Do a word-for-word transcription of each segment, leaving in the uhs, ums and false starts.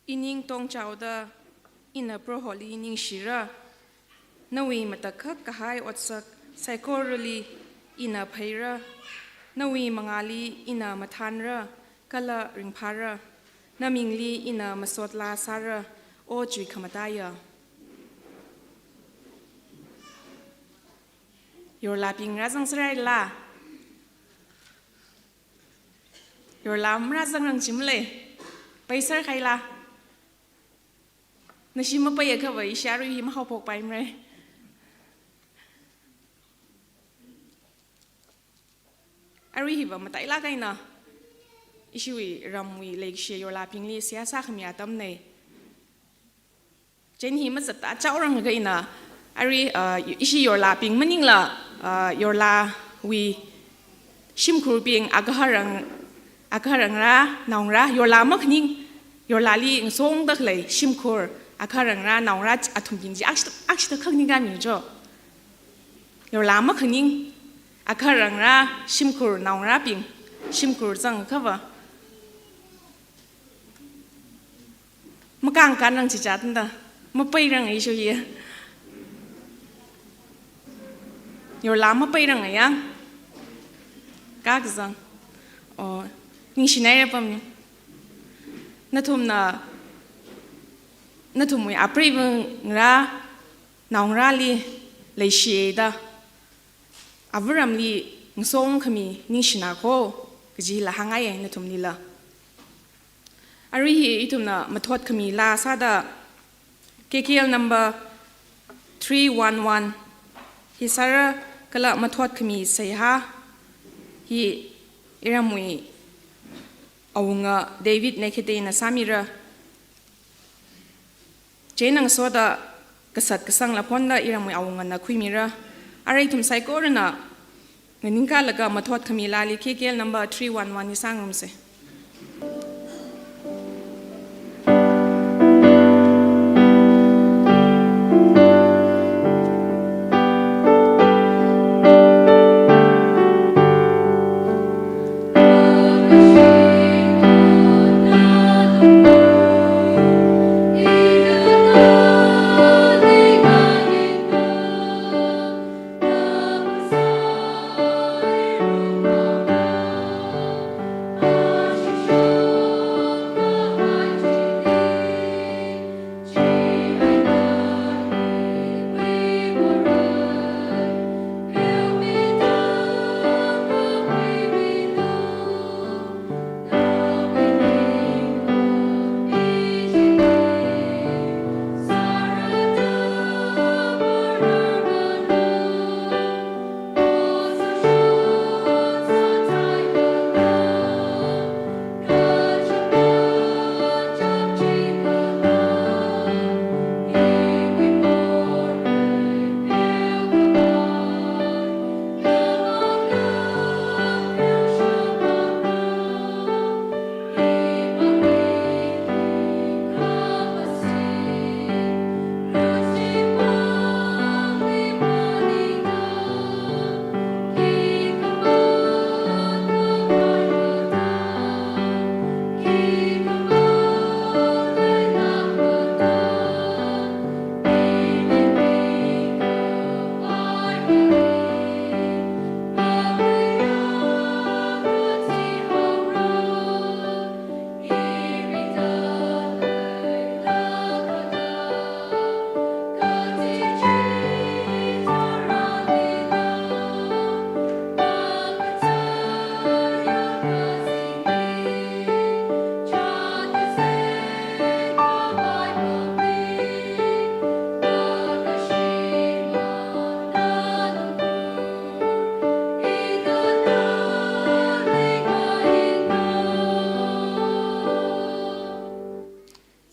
Ining tongchaoda ina Proholi ningshira. Nawui matakhak kahai otsak saikorali ina pheira. Nawui mangāli ina mathānra kala ringphāra. Namingli ina masot laa sāra, O Chuikhamataiya. Yorlabing rāzang sāraila? Yorla marāzangrang chi malei. Paiser khaila? Nashi mapaiakha va ishi arui hi mahaophokpai mara. Arui hi va matailāk eina ishiwui ramwui leikashi yorlabingli seihā sākhami atamnei. Chieina hi mazatda chaorang kaina, arui, ah, ishi yorlabing maningla, ah, yorlawui shimkhurbing, agaharang, agaharangra, naongarā, yorla makhaning, yorlali ngasongda khalei shimkhur, agaharangra, naongarā, athumbing chi akshida, akshida khak ningkami cho. Yorla makhaning, agaharangra, shimkhur, naongarābing, shimkhur zangkha va makāngkānrang chicha tanda, mapairang isho ye. Yorla mapairang ayang. Kakazang. O, ningshinaira pamni. Nathumna, nathumwui apreivangarā, naongarāli leishida, avaramli ngasongkhami ningshina kho, kajila hāngngaiya nathumlila. Arui hi ithumna mathotkhami laa sāda K K L number three one one hi sāra kala mathotkhami seihā hi iramwui awunga David Nekheteina sāmira. Chieina ngasoda kasat kasangla phonda iramwui awungana khuimira. Arui ithum saikorana nganingkalaga mathotkhami laali K K L number three one one hi sāngarumsa.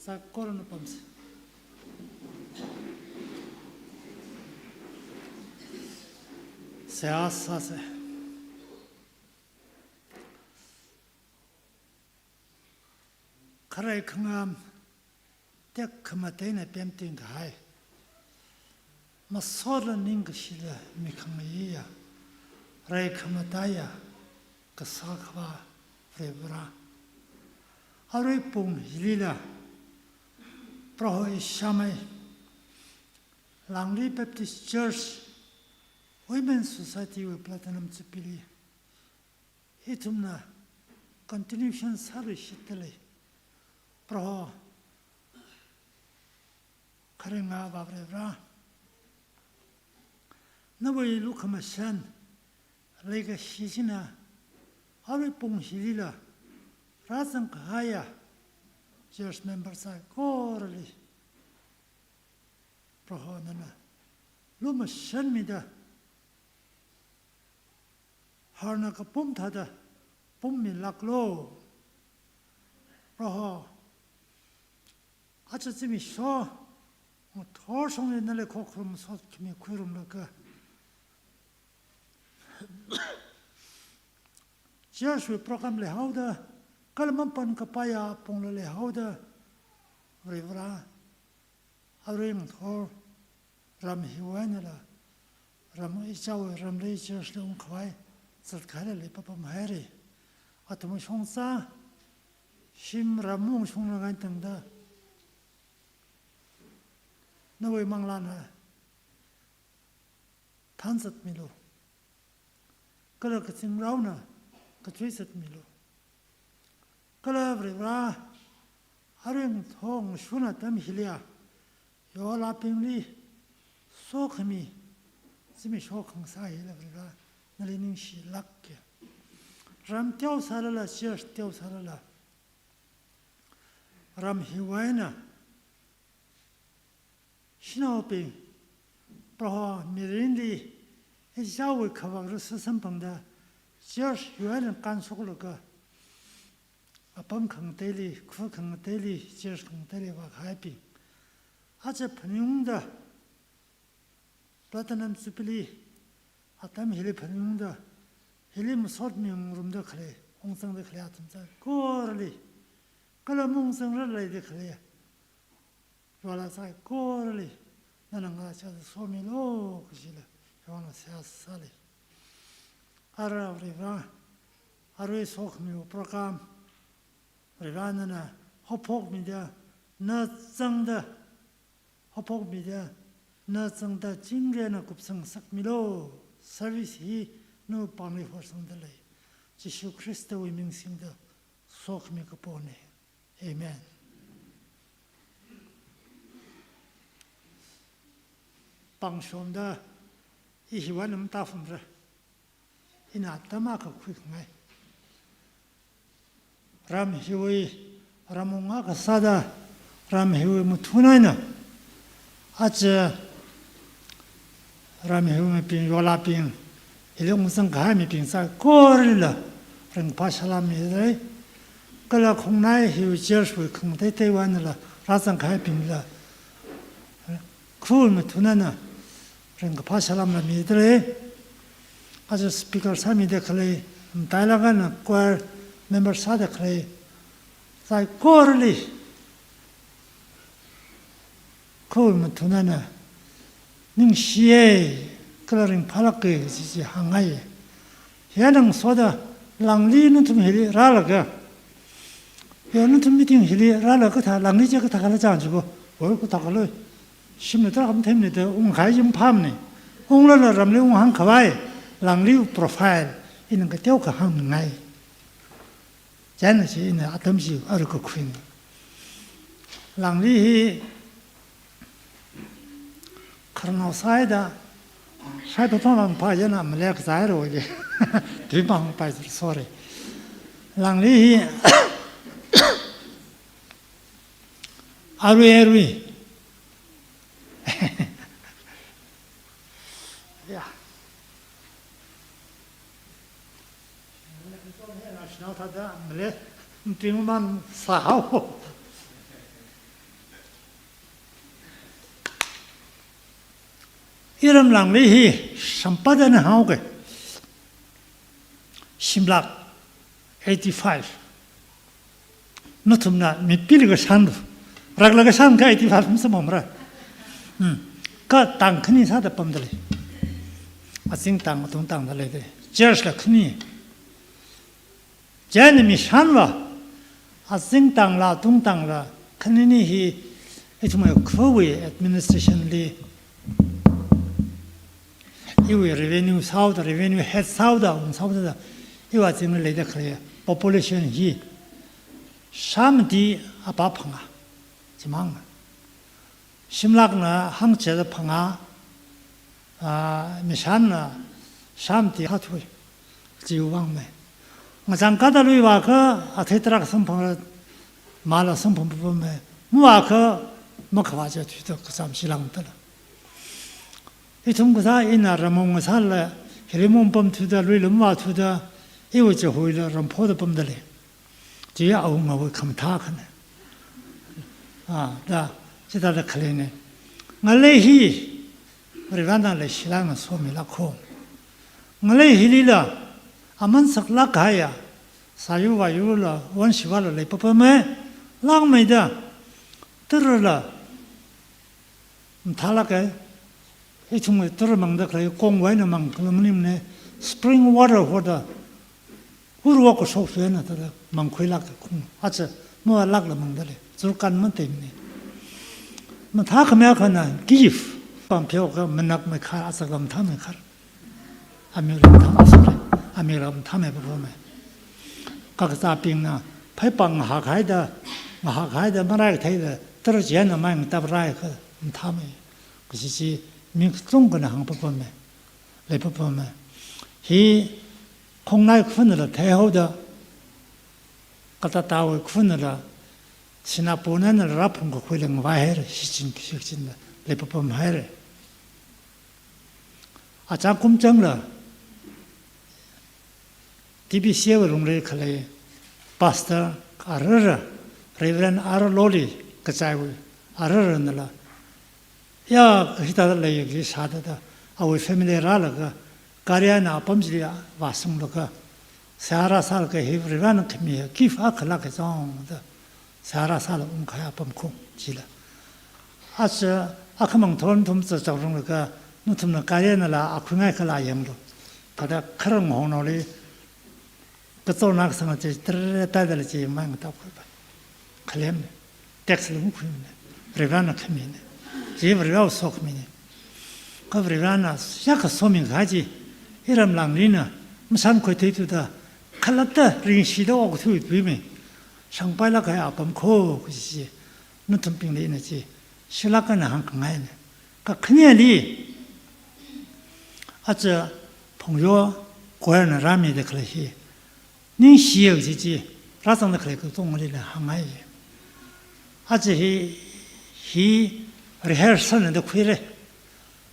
Saikorana pamsa. Seihā sāsa. Kharei khangam tekhamatei eina pemting kahai, masotla ningkashila mikhangaiya, rei khamataiya, kasā akhava Varivara. Arui pung hilila, Proho ishāmei, Langli Baptist Church Women Society wui Platinum Jubilee ithumna continuation sāluishitdalei. Proho, kharinga Avā Varivara, nawui lukhamashan leikashi china arui pung hilila rāzang kahaiya church member saikorali, Proho, nana lumashanmida, harna kapum thāda pummilāklu. Proho, aja zimiksho ngathor shongli nali khokharum sotkhami khuirumlaga, church wui program leihaoda, kala mapan kapaiya apongla leihaoda, Varivara, arui ngathor ram hiwui einala, ram ichāwui ramli church li ungkhavai zatkahaila leipapam haira. Athum shongza shim ram ungshungna ngai tangda, nawui manglāna thanzatmilu. Kala kazingraona kachuizatmilu. Kala Varivara, arui ngathor ngashun atam hiliya yolābingli sokhami zimiksho khangasā hila Varivara, nali ningshilāka. Ram teosālala, church teosālala, ram hiwui eina shanaobing, Proho, mirinli ichāwui khavak rasa samphangda church hiwui eina kānshoklaga, apam khangateili, khu khangateili, church khangateili vākahaibing, aja phaningungda, Platinum Jubilee atam hili phaningungda, hili masotmi ngarumda khalei, ungzangda khalei athum saikorali, kala maungzangrarda leida khalei yolā saikorali nana ngachāda somilu kajila yona seihā sāli. Ara Varivara, arui sokhamiwui program Varivara nana haophokmida, na zangda haophokmida, na zangda chingri eina kupsang ngasakmilu. Service hi nawui pāngli horsangdalei. Jishu Khristawui ming singda sokhami kapona. Amen. Pāngshomda i hiwui eina matāfumra. Ina atam akha khuikhangai. Ram hiwui, ram ung akha sāda, ram hiwui mathun eina, aja ram hiwui mibing, yolābing, hili ungzang kahai mibing saikoralila ringphā salam midalei. Kala khongnai hiwui church wui khangateiteiwui einala rāzang kahaibingla, khuiwui mathun eina ringkaphā salamla midalei. Aja speaker sāmida khalei, matailāk eina choir member sāda khalei saikorali khuiwui mathun eina ningshiya, kala ringphālāka kaji chi hāngngai. Hi eina ngasoda Langli nathum hili rālaga, yo, nathum meeting hili rālaga kathā, Langli chi kathākhala chang chibo, oi, kathākhala, shimli tarākha matheimana da ungkahai chi maphāmana. Unglala ramli unghāngkhavai Langli profile ina kateokha hāngngai. Chieina chi ina atam chi arui kakhuina. Langli hi khararnao sāhaida, shai thotho mang pa yana malek zai ro ye. Tui mang pai, sorry. Langli hi arui, arui. Ya. National thāda male, mting man sāhao. Iram Langli hi shampatna haoke. Shimlak eighty-five. Nathumna mipili kashan, raklā kashan kha eighty-five masamphangmara. Hmm. Kha tang khani sāda pamdalei. Azing tang, atung tangda leidalei. Church la khani. Chieina mishanva, azing tangla, atung tangla, khanini hi Ithumwui khawui administration li, iwui revenue sāhaoda, revenue head sāhaoda, ung sāhaoda, iwui azingli leida khalei population hi shāmati apā phangā, chimang. Shimlakna hangchida phangā, ah, mishanna shāmati hāthui, chiwui vang mei. Ngachang kada lui vākha, athei tarākha samphang, mala samphang pāpam mei. Mavākha, makhavā chi thuida kachām shilāng tala. Ithum kasā ina ramong ngasāla, hili mong pamthuda, luila mavāthuda, iwui chihuila ramphoda pamda lei. Chi awungawui khamathā akhana. Ah, da, chithāda khaleina. Ngalei hi, Varivarana leishilāk eina somilāka. Ngalei hilila, aman saklāk kahaiya, sāyur vāyurla, vānshivāla leipapam mei, langmeida, tarala, mathālāka, ithumwui tara mangda khalei kongwui eina mang khala maningmana, spring water hoda, urwa kashokshok eina thāda mangkhuilāka kong, aja, mavālākla mangda lei, zurkan mateimana. Mathākhamei akhana, gift, pampheo kha manakmeikhar, aja kha mathāmeikhar. Amira mathāmei sāra, amira mathāmei pāpam mei. Kakazābingna, phaipāng ngahākhaida, ngahākhaida, marai katheida, tara chieina mai ngatap rāakha, mathāmei. Kaji chi, mi kachungkhana hāngpapam mei, leipapam mei. Hi, khongnai khavanala theihaoda, katatawui khavanala, sinā ponanala rāphung kakhuila ngavaihaira, shichin, shichinla, leipapamhaira. Achā kumchangla, T B C A wui lungli khalei, Pastor arara, Reverend R Loli, kachaiwui, araranala, ya, hithāda lei kaji shāda da, awui family rālaga, gari eina apam chili vāsunglaga, seihā rāsālaga hi Varivarana khami gift akhalāka jong da, seihā rāsāla ungkahai apam kong chila. Aja, akhamang thon thum cha chakrunglaga, nathumna gari einala akhui ngaikhala yanglu. Thāda kharang hongnaoli, kachor nā kasang chi, tere taidala chi, mai ngatap khuipai. Khalem, tax la makhuimana. Varivarana khamina. Chi Varivarawui sokhamina. Kha Varivarana, yākha somikahai chi, iram Langlina, mashankhui theithuda, khalatta ringshida okthuithui mei. Shangpailāk kahai apam kho, kaji chi, nathumbingli ina chi, shilāk eina hāngkhangaina. Kakhaneli, aja phongyo choir na rāmida khalei hi, ningshiya kaji chi, rāzangda khalei katongalila hāngngai. Aja hi, hi rehearsal na da khuira.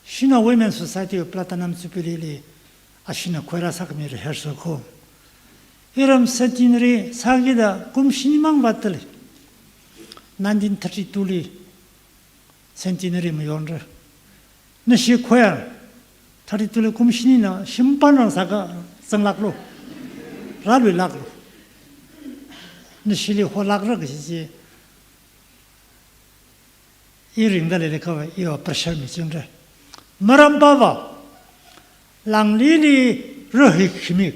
Shina Women Society of Platinum Jubilee li, ashina choir sākhami rehearsal kho. Iram centenary sākida kum shini mang vātda lei. Nineteen thirty-two li, centenary mayonra. Nashi choir, thirty-two li kum shinina, shim pānrang sākha zanglāklu. Rāluilāklu. Nashili holākra kaji chi, i ringda leilakha va, iva pressure michingra. Maram pava, Langlili rahikhami,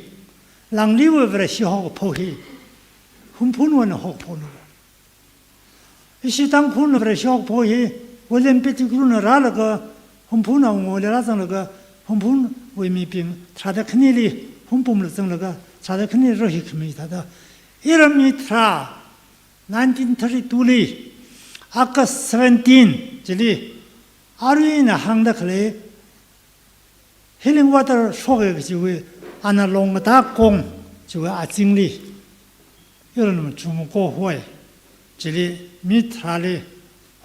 Langliwui Vareshi hokphao hi, Hungphunwui eina hokphaona. Ishi Tangkhulna Vareshi hokphao hi, William Pettigrew na rālaga, Hungphun awungawui eina rāzanglaga, Hungphunwui mibing tharāda khanili, Hungpungla zanglaga, tharāda khani rahikhami thāda. Iram mi tharā, nineteen thirty-two li, August seventeen, chili, aruina hāngda khalei, healing water shoka kajiwui, ana Longkatā kong chiwui azingli, iram Chungmako hoi, chili mi tharāli,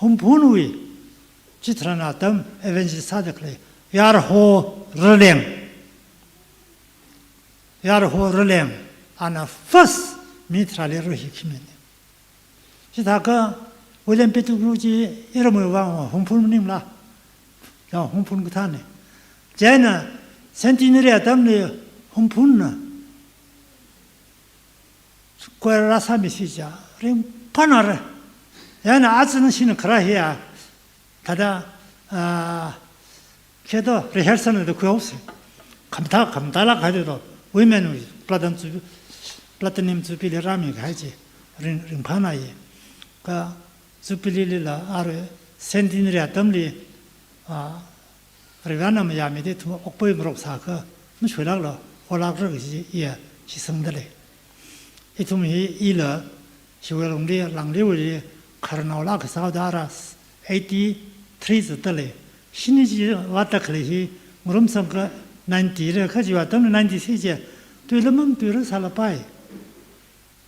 Hungphunwui, chitharan atam evangelist sāda khalei, Yarho Raleng. Yarho Raleng, ana first mi tharāli rahikhami. Chithākha William Pettigrew chi iramwui vang Hungphun maningla. Ya, Hungphun kathāna. Chieina centenary atamli Hungphunna choir rāsāmisi chiakha ringphānāra. Yana aja nashina kharā hiya, thāda, ah, kheto rehearsal na da khuihaosa. Khamathā, khamathālāk kahai to, women wui platinum ju-, platinum jubilee rāmikahai chi, ring, ringphānāya. Kha jubilee lila arui Centenary atamli, ah, Varivarana mayāmida ithum okpui ngarok sākha, mashoilākla, olākra kaji iya shitsangda lei. Ithum hi ila, shiwui lungli, Langli wuili, khararnaola kasāda ara, eighty-three zatda lei. Shini chi vāda khalei hi, ngarumsang kha ninety ra, kha chiwui atamli ninety-three chi, tuila mamatuira sālapai.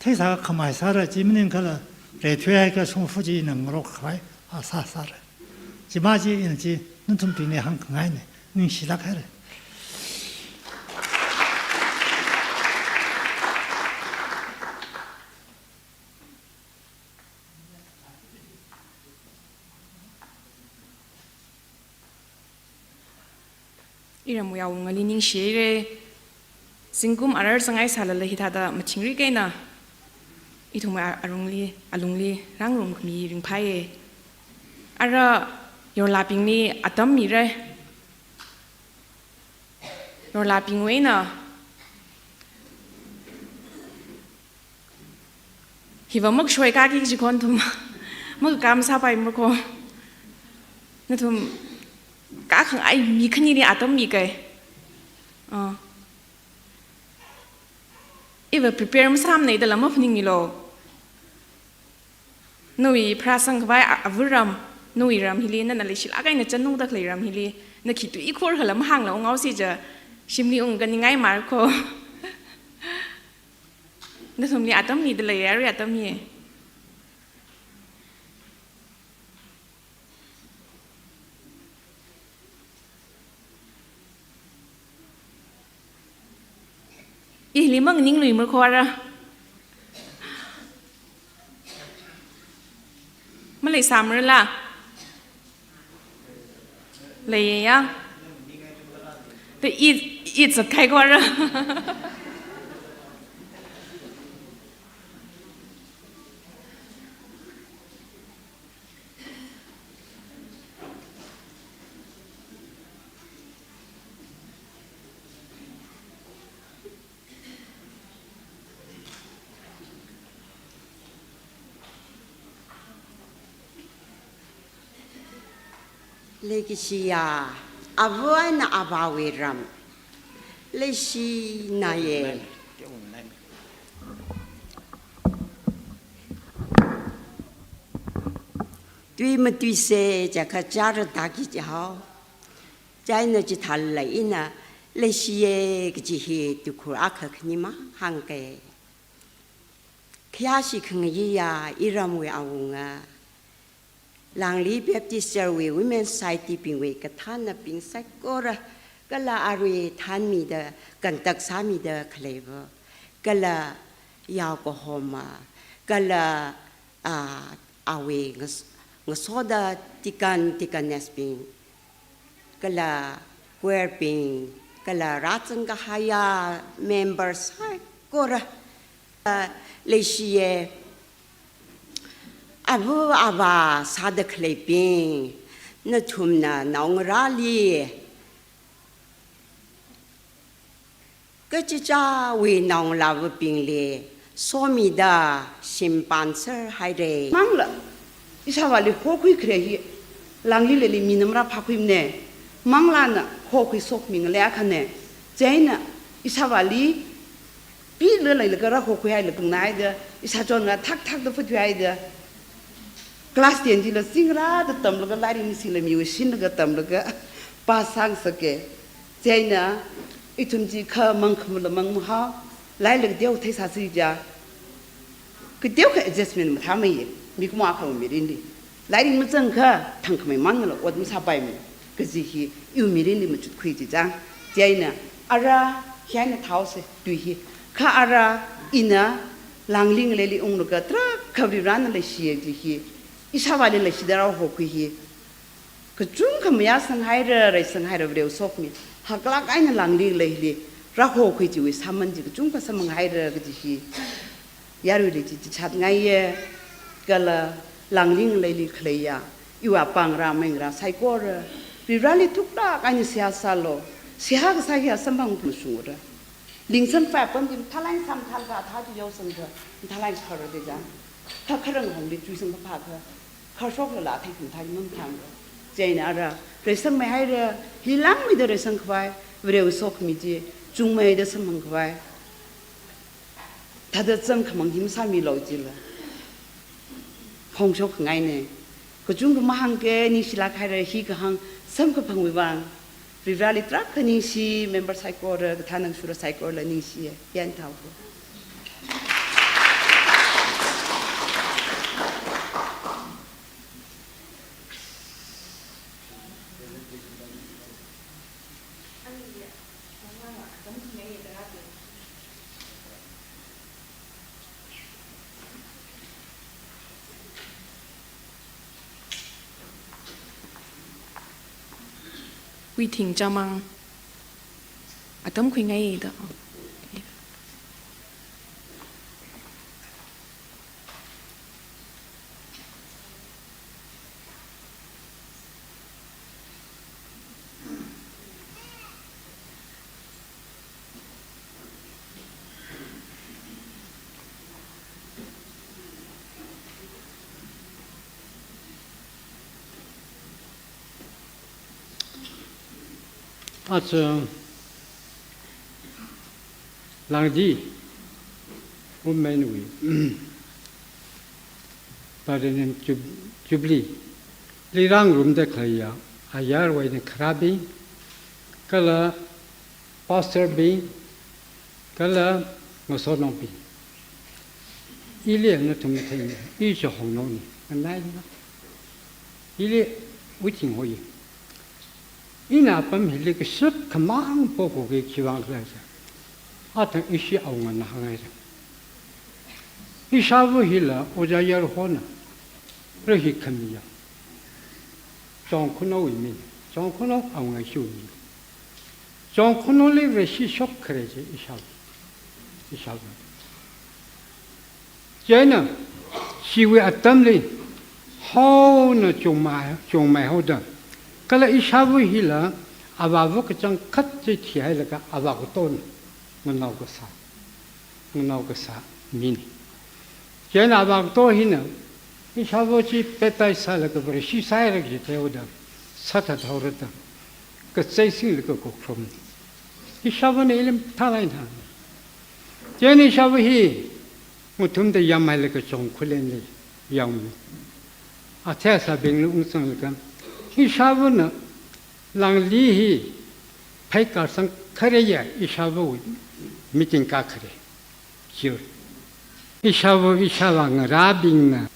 Theisā khamei sāra chi maningkhala, reithuihaiakha shongfa chi ina ngarok khavai, a sā sāra. Chima chi ina chi, nathumbingli hāngkhangaina, ningshilāk haira. Iramwui awungali ningshihaira. Zingkum arar zangngai sālala hithāda mathingrik eina ithumwui a-, arungli, alungli rāngarumkhami ringphāya. Ara yorlābingli atam mira. Yorlābingwui eina hiva makshoi kaki kaji khon ithum. Makakam sāpaimara kho. Nathum kakhangai mi khanili atam mikai. Ah. Iva prepare masāmana dala maphaningmilu. Nawui pharāsang khavai a-, avāram, nawui ram hili, nana leishilāk eina chānungda khalei ram hili, na khi tui khor khala mahāngla unghaosa ja, shimli ungkaningai mara kho. Nathumli atam mida lei, arui atam hi. Ili maningluimara kho ara. Maleisāmarala. Leiya. Te i, i zatkahai kho ara. Leikashiya, ava eina avāwui ram. Leishinaye. Tui matuisa jiakha chara taki jihao. Chieina chithālala ina leishiya kaji hi tuikhur akha khanimang hāngkai. Khayāshi khangayiya iramwui awunga, Langli Baptist Church wui Women Society bingwui kathānnabing saikora, kala arui thānmida, kantak sāmida khaleiva, kala yaokahoma, kala, ah, awui ngas-, ngasoda deacon, deaconess bing, kala choir bing, kala rāzang kahaiya member saikora, ah, leishiya, ava avā sāda khaleibing, nathumna naongarāli, kachichāwui naongalāvabingli somida shimpānser haira. Manglā, ishāvāli hokhui khare hi, Langli leili mina marāphākhuimana, manglāna hokhui sokmi ngalei akhana, chieina ishāvāli pila leilaga rāhokhuihaila kungnaida, ishā chonga thakthakda phathuihaida, class ten chila zingrāda tamlaga, lairik masingla miwui shinlaga tamlaga, pass sāngasaka. Chieina, ithum chi kha mangkhamala mangmahao, lairik teo theisāsi ja. Kateokha adjustment mathāmeiya, mikumo akhawui mirinli. Lairik mazangakha, thangkhamei mangla ot masāpaimana, kaji hi iwui mirinli machutkhui chi chang. Chieina, ara, hi eina thaosa, tui hi. Kha ara, ina, Langli ngaleili unglaga, tarākha Varivarana leishiya kaji hi. Ishāvāli leishida rāhokhui hi. Kachungkha mayāsang haira, reisang haira, vareo sokmi. Haklāk eina Langli ngaleili rāhokhui chiwui sāman chi kachungkha samphang haira kaji hi. Yaruili chi chichatngaiya, kala Langli ngaleili khaleiya, iwui apāngarā maingarā saikora, Varivarali thuklāk eina seihā sālu, seihā kasā hi samphang mashungra. Lingsan fai apam chi mathālāk eina sā, mathālāk eina thā chi yaosangda, mathālāk eina kharā de ja. Kha kharang hongli chuisang kaphākha, Kharshok lala thei khum thai mum thang ro. Chieina ara, reisangmei haira, hi langmeida reisang khavai, Varewui sokhami chi, chungmeida samphang khavai. Thāda zam khamang hi masāmilu jila. Phongshok khangaina. Kachungkha mahāngka, ningshilāk haira hi kahāng samkaphangwui vang. Varivarāli tarākha ningshi, member saikora, kathānna shura saikorala ningshiya. Yan thao ko. Withing Chamang. Atam khuingaida. Aja Langli Women wui Platinum Jub-, Jubilee li rāngarumda khaleiya ayarwui eina kharābing, kala pastor bing, kala ngasotnaobing. Ili nathum theina, i Chahongnaona, nganaina. Ili Withing hoi. Ina apam hili kashap khamang pokhuki khiwuivang khala jiakha, athang ishi awungana hāngngaira. Ishāva hila Ojā Yarhona rāhikhamiya. Chongkhunaowui mi, Chongkhuno awunga ishiwui mi. Chongkhunaoli Vareshi shokkhare chi ishāva. Ishāva. Chieina, chiwui atamli, haona chungmei, chungmeihaoda. Kala ishāva hila, avāva kachangkhat chi thihailaga avā katona nganao kasā, nganao kasā mina. Chieina avā kato hina, ishāva chi baptize sālaga Vareshi sāhaira kaji theihaoda, sāthathaora da, kachei singlaga khuikharumna. Ishāvana ili mathālāk eina hānga. Chieina ishāva hi ngathumda yamhailaga Chongkhulenli yangmi. Athei asābingli ungzanglaga, ishāvana Langli hi pheikar sangkhareiya ishāvawui meeting kākhare. Sure. Ishāva, ishāvā ngarābingna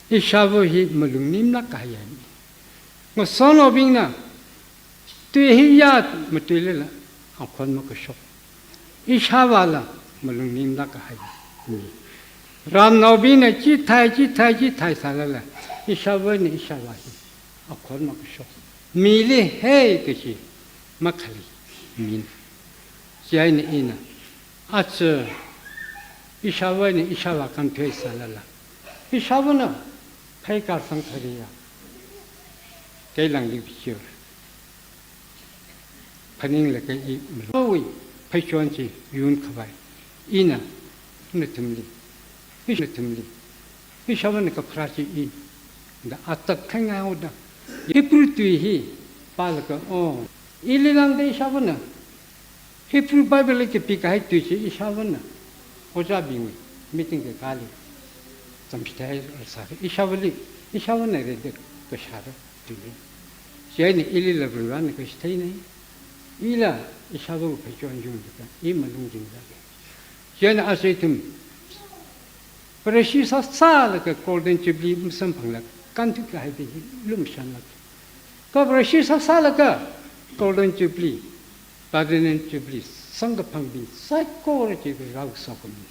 ishāva hi malung nimlāk kahaiya mi. Ngasotnaobingna tui hi ya matuilala akhon makashok. Ishāvāla malung nimlāk kahai mi. Ramnaobingna chithai, chithai, chithai sālala, ishāvana ishāvā hi akhon makashok. Mili hei kachi makhalei mina. Chieina ina, aja ishāvana ishāvā kānthui sālala, ishāvana pheikar sangkhareiya kei Langli bichir phaninglaga i malung. Awui pheichon chi yunkhavai ina nathumli, nathumli ishāvana kapharā chi i da atak khaingaoda, Hebrew tui hi pālaga, oh, ili Langli ishāvana Hebrew Bible li kapikahai tui chi ishāvana ojābingwui meeting kakāli zam chithei sākha, ishāvali, ishāvana rida kashāra tui. Chieina ilila Varivarāna kashitheina. Ila ishāvawui pheichon yunglaga i malung ringlaga. Chieina aja ithum Vareshi sāsālaga Golden Jubilee masamphangla, kānthui kahaibing hi lumashanlaga. Kha Vareshi sāsālaga Golden Jubilee, Platinum Jubilee sangkaphangbing saikora chi Varewui sokhami.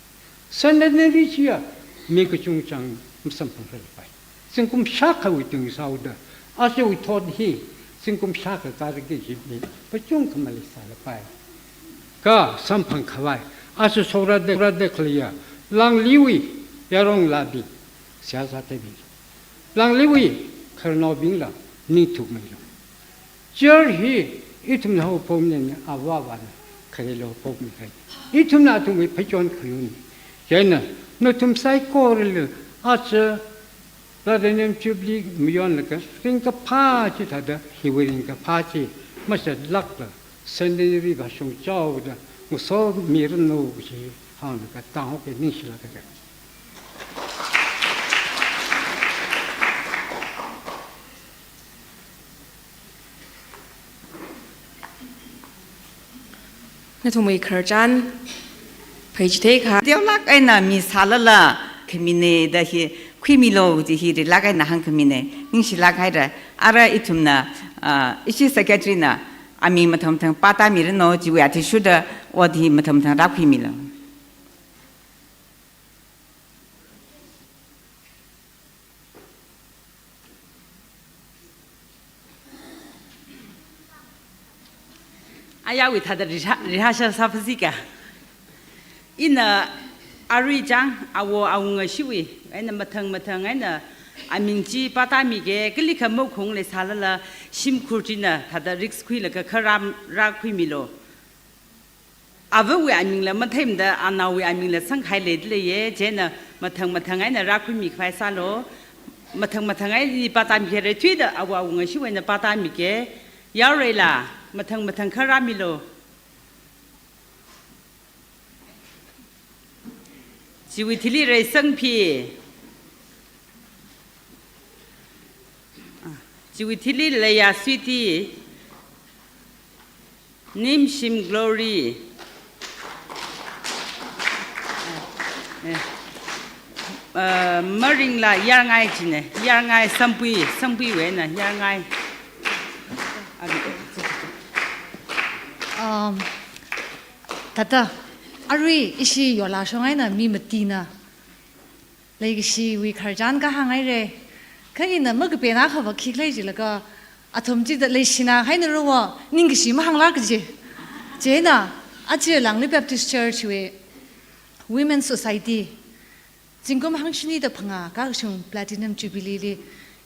Centenary chiya mi kachungchang masamphangrar pai. Zingkum shākhawui tungsāhaoda, ajawui thot hi zingkum shākha kharāki kaji mi kachungkha maleisāla pai. Kha samphang khavai, aja shokrada, rada khaleiya Langliwui yaronlabing, seihā sātheibing, Langliwui khararnaobingla ningthukmeilu. Church hi ithumna haophokmina, avāvana khareli haophokmi kahai. Ithumna athumwui pheichon khuiuna. Chieina nathum saikorali aja Platinum Jubilee mayonlaga ringkaphā chi thāda, hiwui ringkaphā chi masālākla, centenary vāshung chaoda ngasomiranu kaji hānglaga tānghaoki, ningshilāk haira. Nathumwui khararchan pheichitheikha. Teolāk eina mi sālala khamina da hi khuimilu kaji hi rilāk eina hāngkhamina. Ningshilāk haira. Ara ithumna, ah, ishi secretary na aming mathang mathang pātāmiranu, chiwui athishurda ot hi mathang mathang rākhuimilu. Ayāwui thāda reha-, rehearsal sāpha sika. Ina arui chang, awo awunga shiwui eina mathang mathang eina aming chi pātāmika, kalikha makhung leisālala shimkhur china thāda risk khuilaga kha rā, rākhuimilu. Avawui amingla matheimada, anaowui amingla sangkhai leida leiya, chieina mathang mathang eina rākhuimi khavai sālu. Mathang mathang eina pātāmika, reithuida awo awunga shiwui eina pātāmika. Yaoreila, mathang mathang kha rāmilu. Chiwui thili Reisangphi. Ah, chiwui thili Leiyaswiti, Nimshim Glory, eh, eh, ah, Maringla Yarngai china, Yarngai Sampui, Sampuiwui eina Yarngai. Um, thāda, arui ishi yola shong eina mi matina leikashiwui khararchan kahāng haira. Kha ina makapen akha vākhi khalei jilaga, athum chida leishina haina rowa, ningkashi mahāngla kaji. Chieina, aja Langli Baptist Church wui Women Society, zingkum hangshini da phangā kakashung Platinum Jubilee li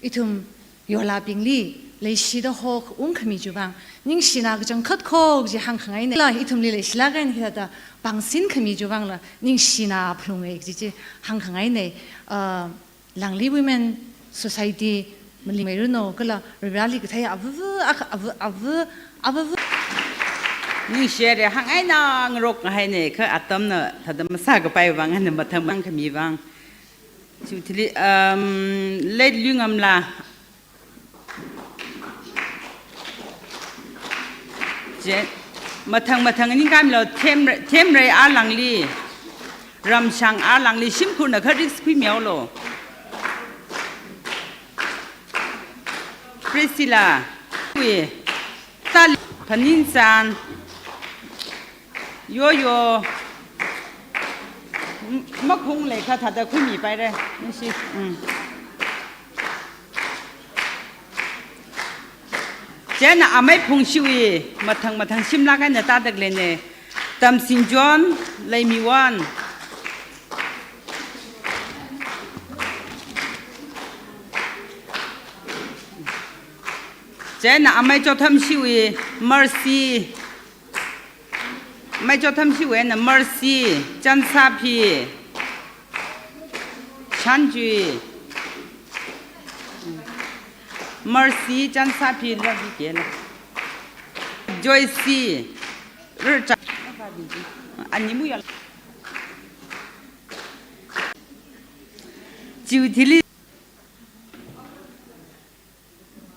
ithum yolabingli leishida hok ungkhami chiwuivang ningshina kachangkhat kho kaji hāngkhangaina. La ithumli leishilāk eina hithāda pāngsinkhami chiwuivangla ningshina phalunga kaji chi hāngkhangaina. Ah, Langli Women Society malingmeiranu kala Varivarāli kathei avava, ak-, ava, ava, avava. Ningshi haira, hāngngaina ngarokngahaina, kha atamna thāda masākapaiwui vang eina mathang mathang khamiwui vang. Chiwui thili, um, Late Luingamla. Chieina mathang mathang ningkhamilu, Themrei, Themrei Arlangli, Ramshang Arlangli, shimkhurna kha risk khuimihaolu. Priscilla, wui, Tali, Phaninsan, Yoyo, m-, makhung leikha thāda khuimipaira, ningshi, mm. Chieina amei Phungshiwui, mathang mathang shimlāk eina tāda khaleina, Tamsing John, Leimiwon. Chieina amei Chothamshiwui, Mercy. Amei Chothamshiwui eina Mercy, Chansaphi, Shanjui, Mercy, Chansaphi, Ravi Kela, Joyce, Rcha, Animuya. Chiwui thili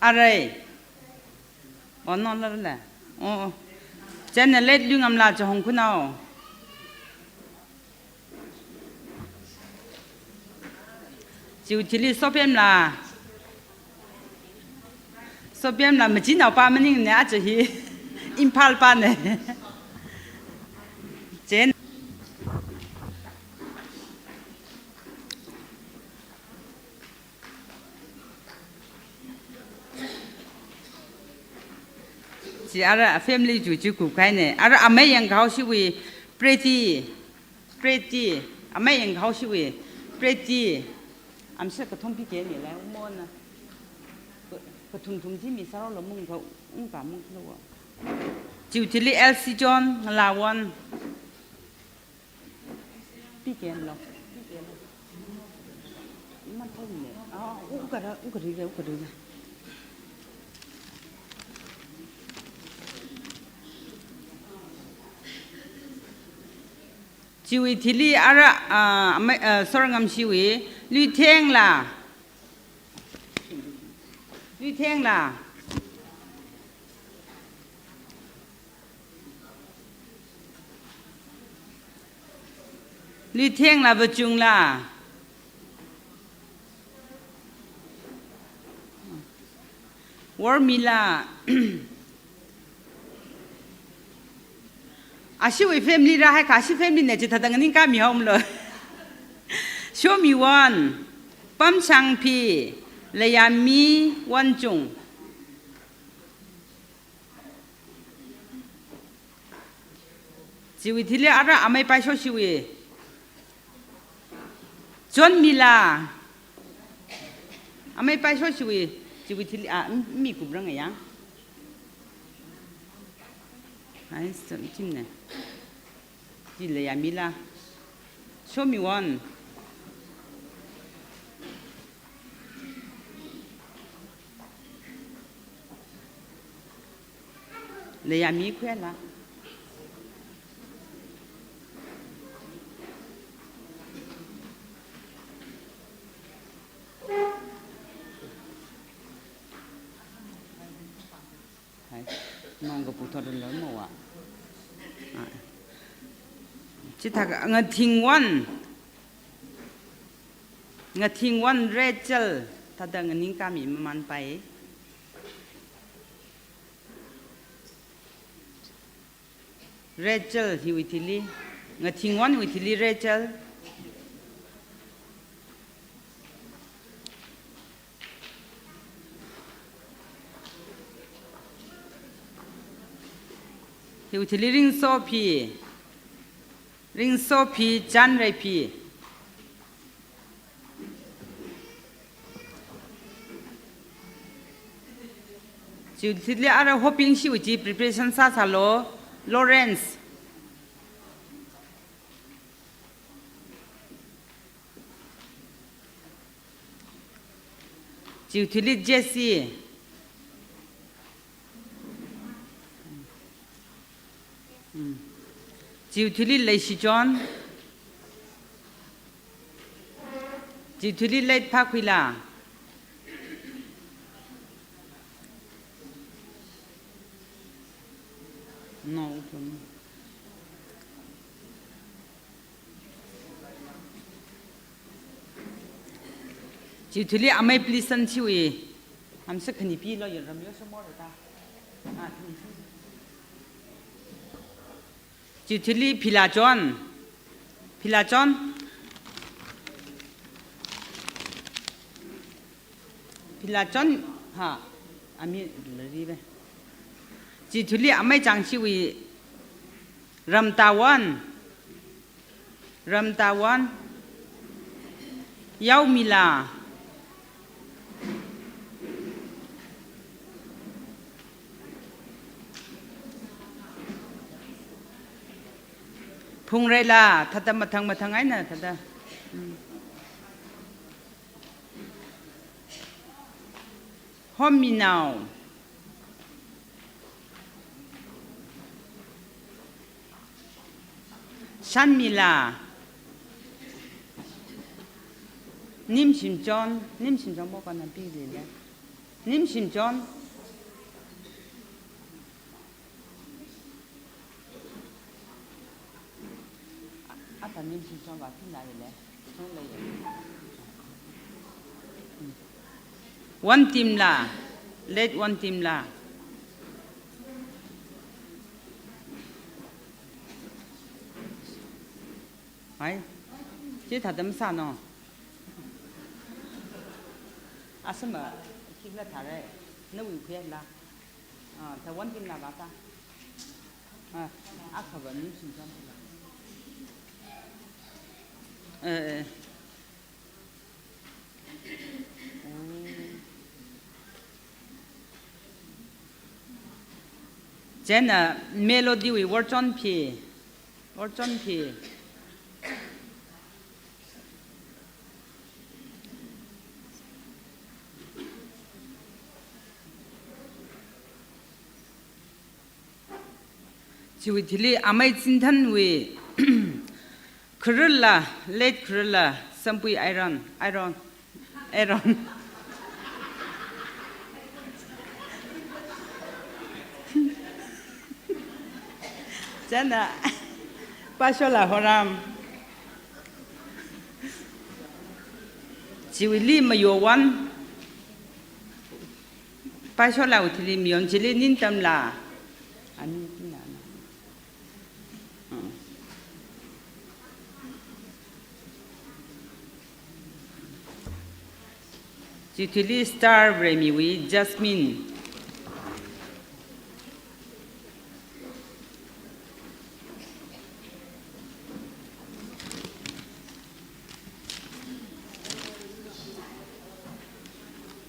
Arei. Oh, no, no, no. Oh, oh. Chieina Late Luingamla Chahong Khunao. Chiwui thili Sopemla. Sopemla machinao pa maningmana, aja hi Imphal pana. Chieina Chi ara family chu chi kupkahaina. Ara amei Yangkhaoshiwui Pretty, Pretty, amei Yangkhaoshiwui Pretty. Amsa kathum pikehaina la, umona. Ka-, kathum thum chi mi sāra lo mung kha, ung ka mung kha lo wa. Chiwui thili Elsie John, Ngalawon. Pikehaina lo. Mathāne. Ah, u kara, u kara, u kara. Chiwui thili ara, ah, amei, ah, Sorngamshiwui, Luithengla. Luithengla. Luithengla Vachungla. Wormila. Ashiwui family rāhai kha, ashi family ne chithāda nganingkāmi haomlo. Shomiwon, Pamshangphi, Leiami Wonchung. Chiwui thili ara amei Paishoshiwui. Chonmila. Amei Paishoshiwui. Chiwui thili, ah, m-, mi kuprangyang. Ai, so, chimne. Chi Leiamila. Shomiwon. Leiami khuila. Hai, nong kapu thot run lo mo wa. Ah. Chithākha Ngathingwon. Ngathingwon Rachel, thāda nganingkāmi mamanpai. Rachel hiwui thili, Ngathingwonwui thili Rachel. Hiwui thili Ringsopi, Ringsopi Chanreipi. Chiwui thili ara Hopingshiwui chi preparation sāsālo, Lawrence. Chiwui thili Jesse. Mm. Chiwui thili Leishichon. Chiwui thili Leitphakhuila. No, Chiwui thili amei Pleasant chiwui. Amsa khani pilo, yaram yo samor ta. Ah, khani pi. Chiwui thili Philachon. Philachon. Philachon, ha, ami laribe. Chiwui thili amei Changshiwui Ramtawon. Ramtawon. Yaomila. Phungreila, thāda mathang mathang eina, thāda. Mm. Hominao. Shanmila. Nimshimchon, Nimshimchon mo kana pi lile. Nimshimchon. Ata Nimshimchon va pina lile. Chon lei. Wontimla, Leitwontimla. Hai, chithāda masāno. Asama, khikhala thāre, nawui khuila. Ah, thāda Wontimla vāta. Ah, akhava Nimshimchon. Eh, eh. Chieina Melody wui Worchonphi, Worchonphi. Chiwui thili amei Chinthanwui khararla, late khararla, Sampui Iron, Iron, Iron. China, Pashola Horam. Chiwuili Mayowan. Pasholawui thili Mayon chili Nintamla. Ani tina na. Hmm. Chiwui thili Star Remiwui Jasmine.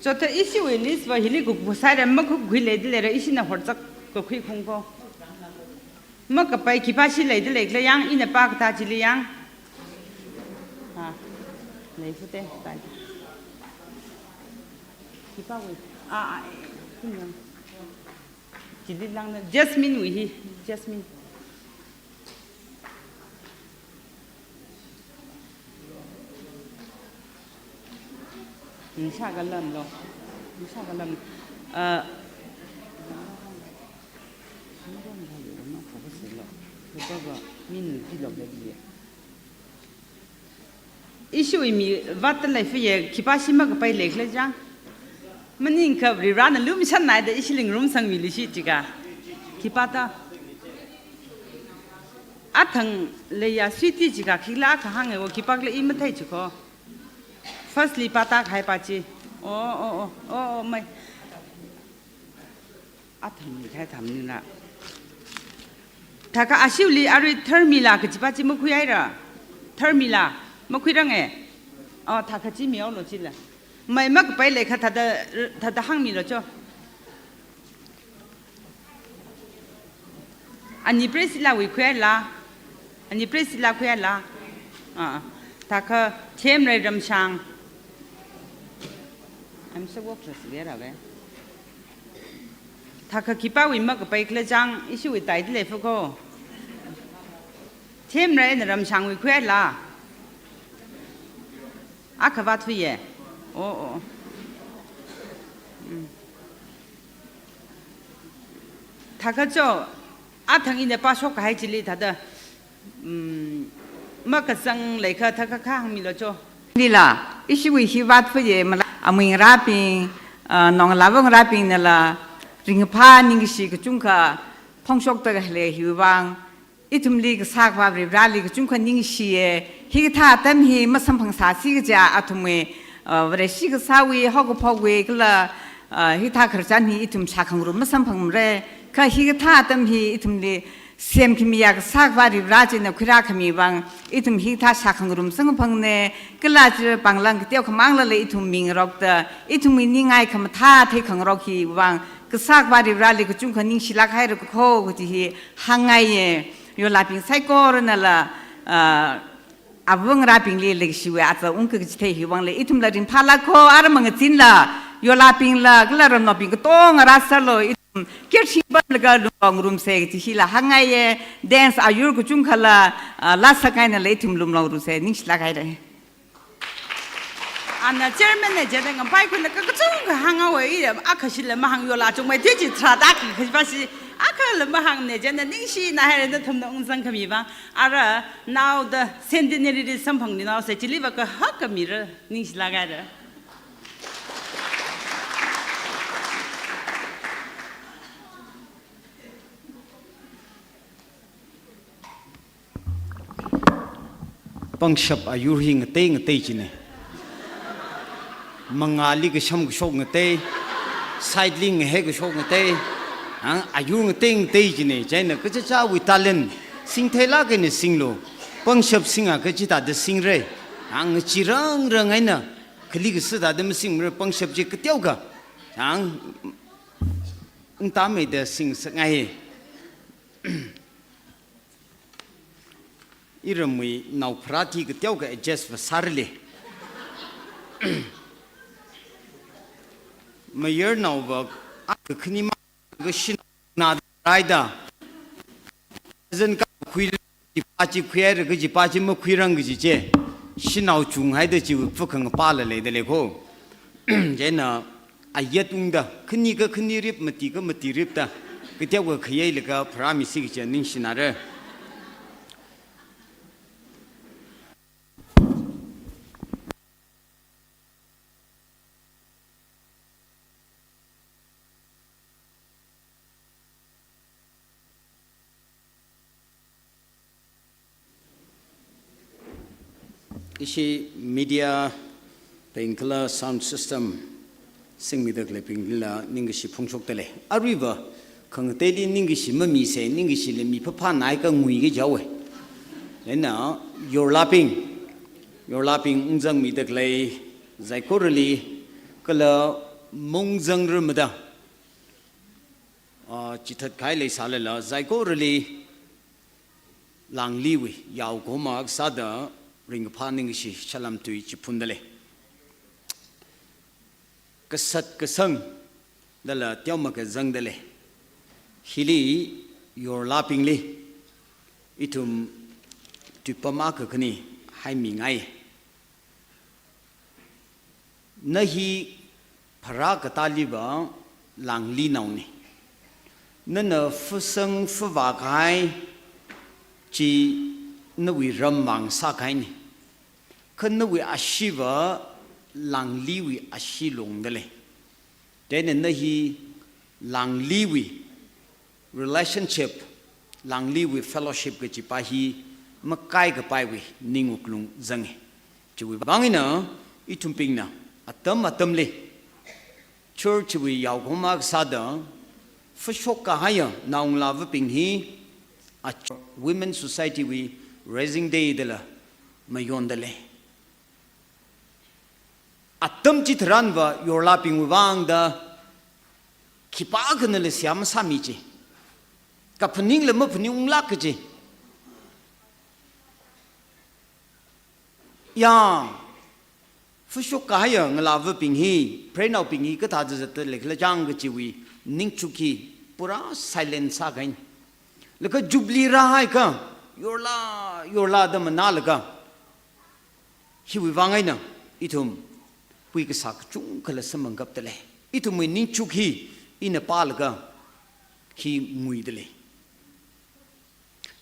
Chotha ishiwui list va hili kukpho sāra, makhukhui leida leira, ishina horchak kakhui khungko. Makapai khipāshi leida leikhala yang, ina pākatā chili yang. Ha. Leifute, tai. Khipāwui. Ah, ah, eh, eh, kum yang. Chili langna, Jasmine wui hi, Jasmine. Nishakalam lo. Nishakalam. Ah. Min pilok lagi. Ishiwui mi vātda leifuye, khipāshi makapai leikhala chang. Maningakha Varivarana lumashannaida ishili ngarumsangmilu shi jiakha. Khipāta. Athang leiya sweetie jiakha khikhala kahāng ewo khipākhala i mathei jiko. Firstly pāta kahai pa chi. Oh, oh, oh, oh, oh, mai. Athang ni khai tham nina. Thākha ashiwuili arui Tharmila kajipa chi makhuihaira. Tharmila, makhuirange. Oh, thākha chi mihaolo chila. Mai makapai leikha thāda, thāda hāngmilu cho. Ani Priscillawui khuihaila. Ani Priscilla khuihaila. Ah, thākha Themrei Ramshang. I'm so worthless, where are we? Thākha khipāwui makapai khala chang, ishiwui taida leifuko. Themreina Ramshangwui khuihaila. Akha vāthuiye. Oh, oh. Mm. Thākha cho, athang ina pāshok kahai chili thāda. Mm, makazang leikha thākha kha hāngmilu cho. Lila, ishiwui hi vātfuye mala, amui ngarābing, ah, nongalāva ngarābingnala, ringphā ningshi kachungkha phongshokda lei hiwui vang, ithumli kasā Akhava Varivarali kachungkha ningshiye, hikathā atam hi masamphangsāsi kaja athumwui, ah, Vareshi kasāwui, haokaphokwui, kala, ah, hikathā khararchan hi ithum shākhangarum masamphangmara, kha hikathā atam hi ithumli semkhamiya kasā Akhava Varivara china khuirākhami vang, ithum hikathā shākhangarum samkaphangna, kala chi pānglang kateokha manglala ithum mingarokda, ithumwui ningai khamathā theikhangarok hi vang, kasā Akhava Varivarali kachungkha ningshilāk hairako kaji hi hāngngaiye, yolābing saikoranala, ah, ava ngarābingli leikashiwui aja ungkachithei hi vangla, ithumla ringphālāko, ara mangachinla, yolābingla, kala ramnaobing katonga rāsālu, ithum kir shingpamlaga lumlongarumsa kaji hila hāngngaiye, dance ayur kachungkhala, ah, lāsākahainala ithum lumlongarumsa, ningshilāk haira. Ana chairman na jida ngampai khuna ka kachungkha hānghaowa, i akhashila mahāng yola chungmei theiji tharāda khi khashi, akhala mahāngna jida ningshina haira nathumna ungzangkhami vang. Ara naoda centenary li samphangmi naosa chiliva kahak khamira ningshilāk haira. Pangshap ayur hi ngatei ngatei jina. Mangāli kasham kashok ngatei, side li ngahei kashok ngatei, ang ayur ngatei ngatei jina. Chieina kachichāwui talent, singtheilāk eina singlu. Pangshap singakha chithāda singra. Ang ngachi rangrang eina, khali kasā thāda masingmara, pangshap chi kateokha. Ang, ungtameida singsangngai. Iramwui naopharāti kateokha adjust vāsārale. Mayarnaova akha khani makashi naoda raida. Zan kakhui, chipa chi khuihaira, kajipa chi makhuirang kaji chi. Shanao chunghaida chiwui phakhang pala leida lei ko. Chieina ayat ungda, khani ka khani rip, mati ka mati ripda, kateokha khayei laga pharāmisi kaji ningshinara. Ishi media bing kala sound system singmida khaleibinglila ningkashi phongshokda lei. Aruiva khangateili ningkashi mamise, ningkashili mi phaphanai ka ngui kajihaowe. Chieina yorlabing, yorlabing ungzangmida khalei saikorali kala maungzangrarmada, ah, chithatkahai leisālala saikorali Langliwui yaokahoma akha sāda ringkaphā ningkashi salam tui chiphunda lei. Kasat kasangdala teomeikha zangda lei. Hili yorlabingli ithum tuipam akha khani haimingai. Na hi pharā katāliva Langlinaone. Nana phasang phavā kahai chi nawui ramvang sākahaine. Kha nawui asheeva Langliwui ashee longda lei. Chieina na hi Langliwui relationship, Langliwui fellowship kajipa hi makaikapaiwui ning wuklung zange. Chiwui vang eina ithumbingna atam atamli church wui yaokahoma akha sāda phashok kahaiya naongalāvabing hi a Women Society wui Raising Day dala mayonda lei. Atam chitharanva yorlabingwui vangda khipākhanala seihā masāmi chi. Kaphaningla maphaningunglāk kaji. Ya, phashok kahaiya ngalāvabing hi, preinaobing hi kathāda zatda leikhala chang kajiwui ningchuk hi pura silent sākahaine. Laga jubilee rāhaiakha yorla, yorlada manālaga, hiwui vang eina ithum pui kasā kachungkhala samphangkapda lei. Ithumwui ningchuk hi ina pālaga hi nguida lei.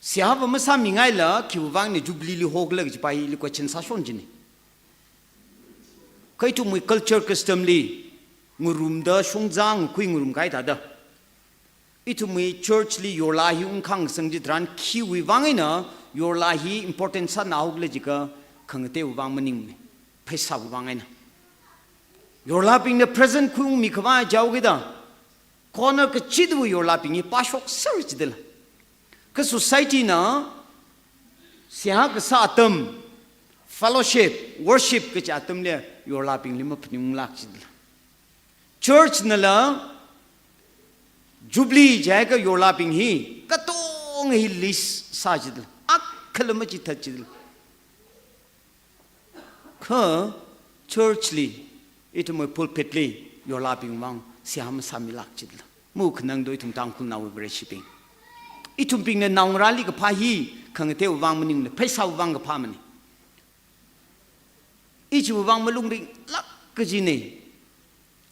Seihāva masāmingaila khiwui vang eina jubilee li hokhala kajipa hili question sāshon jine. Kha ithumwui culture custom li ngarumda shongzā ngakhui ngarumkahai thāda, ithumwui church li yorla hi ungkhangasang chitharan khiwui vang eina yorla hi important sānā hokhala jiakha khangateiwui vang maningmane, pheisāwui vang eina. Yorlabingna present khuiungmi khavai jihaokida, corner kachida yorlabing hi pāshokser jidala. Kha society na seihā kasā atam, fellowship, worship kachi atamli yorlabingli maphaningunglāk jidala. Church nala jubilee jiakha yorlabing hi katonga hi list sā jidala. Akhala machithat jidala. Kha church li, ithumwui pulpit li yorlabing vang seihā masāmilāk jidala. Makhanangdo ithum Tangkhulnaowui Vareshibing. Ithumbingna naongarāli kaphā hi khangateiwui vang maningmane, pheisāwui vang kaphāmane. Ichiwui vang malung ringlāk kajine.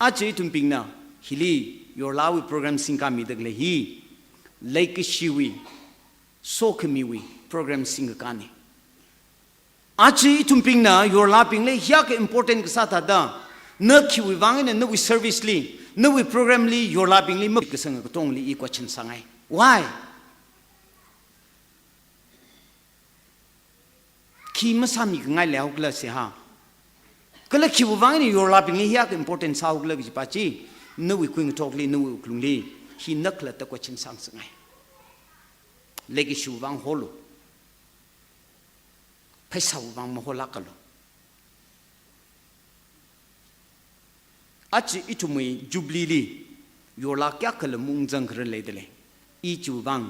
Aja ithumbingna hili yorlawui program singkāmida khalei hi leikashiwui, sokhamiwui program singkakāne. Aja ithumbingna yorlabingli hiyākha important kasā thāda, na khiwui vang eina nawui service li, nawui program li yorlabingli maphaningasang katongli i question sāngai. Why? Khi masāmi khangai leihaokhala seihā? Kala khiwui vang eina yorlabingli hiyākha important sāhaokhala kajipa chi, nawui kuingathokli, nawui wuklungli hi nakhalatta question sāngasakngai. Leikashiwui vang holu. Pheisāwui vang maholākalu. Aja ithumwui jubilee li yorla kayākhala maungzang kharar leida lei. I chiwui vang,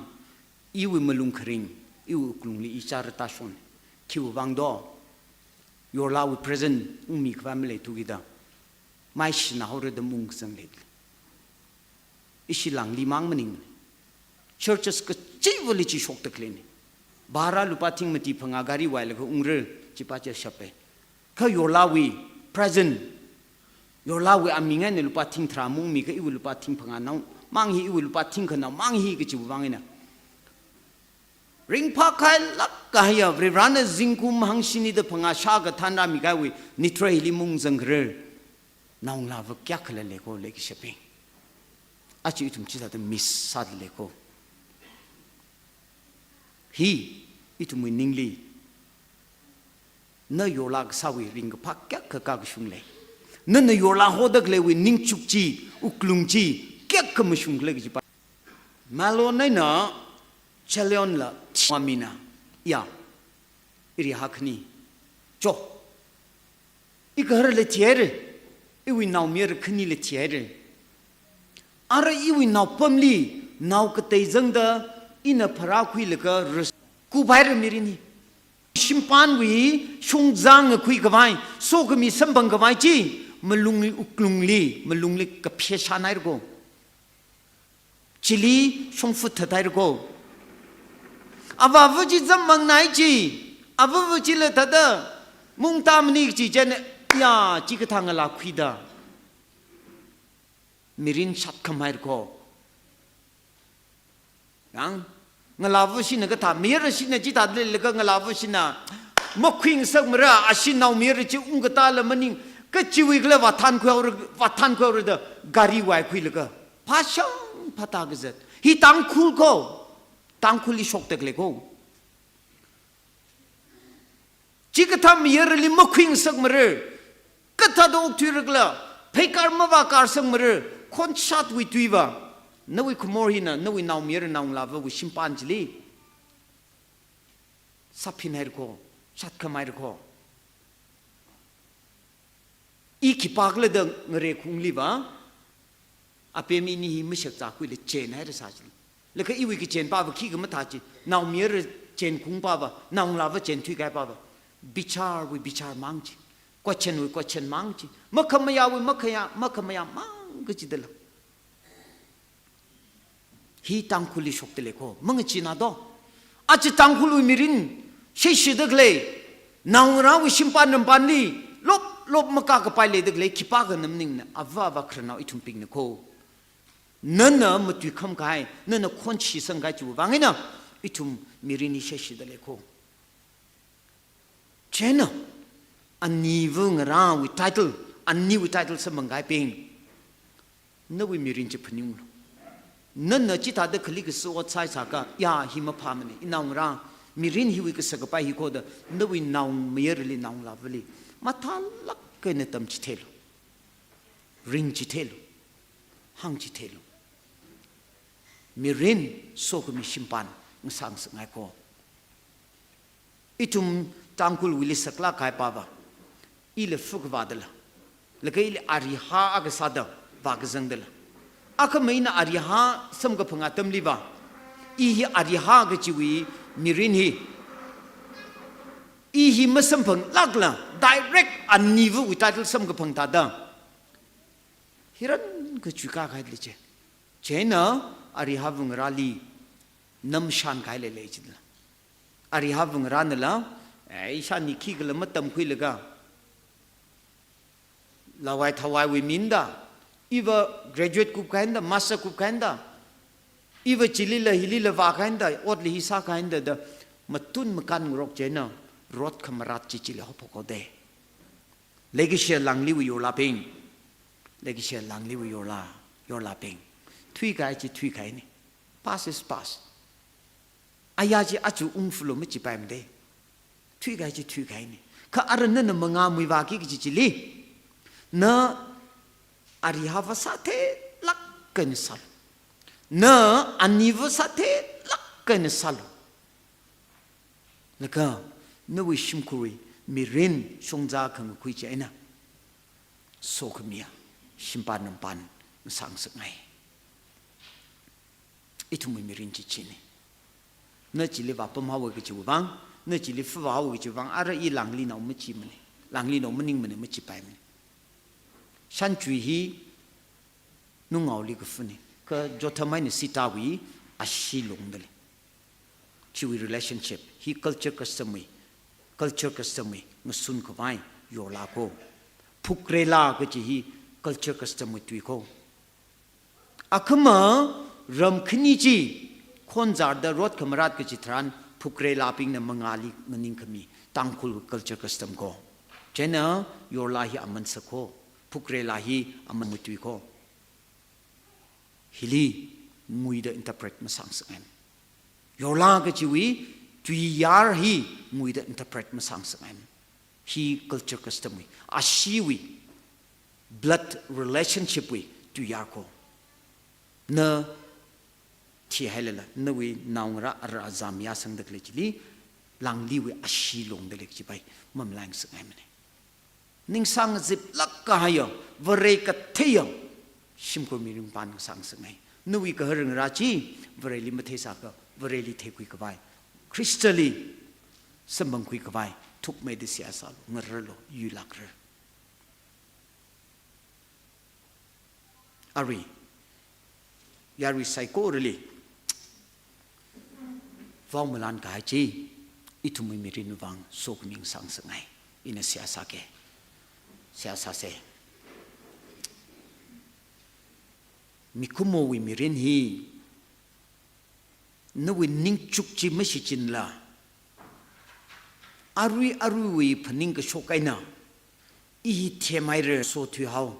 iwui malung kharing, iwui wuklungli i chara tāshon. Khiwui vangdo, yorlawui present ungmi khavai maleithukida, maishina haorada maungkazang leida lei. Ishi Langli mang maning. Churches kachiva̱li chi shokta khaleina. Bhara lupā thing mati phangā gari vālaga ungra, chipa chi shapa. Kha yorlāwui present, yorlāwui aming eina lupā thing tharā maungmi kha iwui lupā thing phangā nao mang hi, iwui lupā thing khanao mang hi kachiwui vang eina ringphākhailāk kahaiya, Varivarana zingkum hangshini da phangā shākathan rāmi kahaiwui nitreili maungzang kharar naongalāva kayākhala lei kho, leikashibing. Aja ithum chithāda miss sāda lei kho. Hi ithumwui ningli na yorlā kasāwui ringkaphā kayākha kakashung lei. Nana yorlā hoda khaleiwui ningchuk chi, wuklung chi kayākha mashung khala kajipa. Mahlon eina Chilion la thimamina. Ya, iri hakhani. Cho. I gaharala thihaira. Iwui naomayara khanila thihaira. Ara iwui naopamli nao katei zangda ina pharākhuilaga ras kuphaira mirin hi. Shimpanwui shongza ngakhui khavai, sokhami samphang khavai chi, malungli wuklungli, malungli kapheshanhaira kho. Chili shongfa thathaira kho. Avāva chi zammang nai chi, avāva chila thāda mungta mani chi chieina, ya, chikathā ngalā khuida mirin shatkhamhaira kho. Yang, ngalāvashina kathā, mayarashina chithāda leilaga ngalāvashina makhuingasakmara, ashi naomayara chi ungkatāla maning, kachiwui khala vāthankhui haora, vāthankhui haora da gari vākhuilaga phāshang phātā kazat. Hi Tangkhul kho, Tangkhulli shokta khalei kho. Chikathā mayarali makhuingasakmara, kathāda okthuira khala, pheikar mavākarsangmara, khonshatwui tuiva, nawui khamor hina, nawui naomayara naongalāvawui shimpan chili sāphinhaira kho, shatkhamhaira kho. I khipākhala da ngarekhungli va, apem ini hi mashakzākhuila chenhaira sā chi. Laga iwui kachenpava khikha mathā chi, naomayara chenkungpava, naongalāva chenthuikaipava, bicharwui bichar mang chi, question wui question mang chi, makhamayāwui makhayā, makhamayā mang kachidala. Hi Tangkhulli shokta lei kho, mangachina do. Aja Tangkhulwui mirin sheishida khalei, naongarāwui shimpan rampanli lop lop makā kapai leida khalei khipākha maningna, avā avā khararnao ithumbingna kho. Nana matuikham kahai, nana khonshisang kahai chiwui vang eina ithum mirin hi sheishida lei kho. Chieina, aniva ngarāwui title, aniwui title samphang kahaibing, nawui mirin chi phaninglu. Nana chithāda khali kaso ot sāsākha, ya, hi maphāmana, inaongarā, mirin hiwui kasā kapai hi kho da, nawui naomayarali naongalāvali mathālāk eina tamchitheilu. Ringchitheilu. Hāngchitheilu. Mirin sokhami shimpan ngasāngasakngai kho. Ithum Tangkhulwuili saklāk kahaipava, ila fuk vādala, laga ili ariha akha sāda vākazangdala, akhama ina ariha samkaphang atamliva, i hi ariha kachiwui mirin hi, i hi masamphanglākla, direct anivawui title samkaphang thāda hiran kachui kakahai leiche. Chieina arihava ngarāli namshan kahai leilei chidala. Arihava ngarānala, eh, ishāni khikhala matamkhuilaga, lawai thawaiwui minda, iva graduate kupkahaina da, master kupkahaina da, iva chilila hilila vākahaina da, otli hi sākahaina da, da, matun makan ngarok chieina, rot khamarat chi chili haophok haoda. Leikashiya Langliwui yorlābing, leikashiya Langliwui yorlā, yorlābing, thuikahai chi thuikahaina. Past is past. Aya chi aja ungfulu machipaimada. Thuikahai chi thuikahaina. Kha ara nana mangāmui vāki kaji chili, na arihava sāthelāk eina sālu. Na aniva sāthelāk eina sālu. Laga nawui shimkhurwui mirin shongza khangakhui chieina sokhamiya shimpan rampan ngasāngasakngai. Ithumwui mirin chi china. Na chili vāpamhaowa kajiwui vang, na chili fuvāhaowa kajiwui vang, ara i Langli nao machimana, Langli nao maningmana, machipaimana. Shanchui hi nungaoli kafuna. Kha Jotham eina Sitawui Ashee longdalei. Chiwui relationship hi culture custom wui, culture custom wui ngasun khavai yorla ko. Phukrela kachi hi culture custom wui tui ko. Akhama ram khani chi khonzarda rot khamarat kachi tharan phukrelabingna mangāli nganingkhami Tangkhul culture custom ko. Chieina yorla hi aman sāko, phukrela hi aman wui tui ko. Hili nguida interpret masāngasakngai. Yorla kachiwui tuiyār hi nguida interpret masāngasakngai. Hi culture custom wui, asheewui, blood relationship wui tuiyār ko. Na thihailala, nawui naongarā ara azam yāsangda khalei chili, langliwui ashee longdalei kachi pai mamalai ngasakngaimana. Ningsāngaziplāk kahaiya, Vare katheiya shimkhur mirin pān ngasāngasakngai. Nawui gahar ngarā chi Vareli matheisākha, Vareli theikhui khavai, Khristali samphangkhui khavai thukmeida seihā sālu, ngararlu, yuilākra. Arui, yarui saikorali vao malan kahai chi, ithumwui mirin vang sokhami ngasāngasakngai. Ina seihā sāke. Seihā sāse. Mikumowui mirin hi nawui ningchuk chi mashichinla, arui aruiwui phaning kashok eina, i hi themhaira, sothuihao,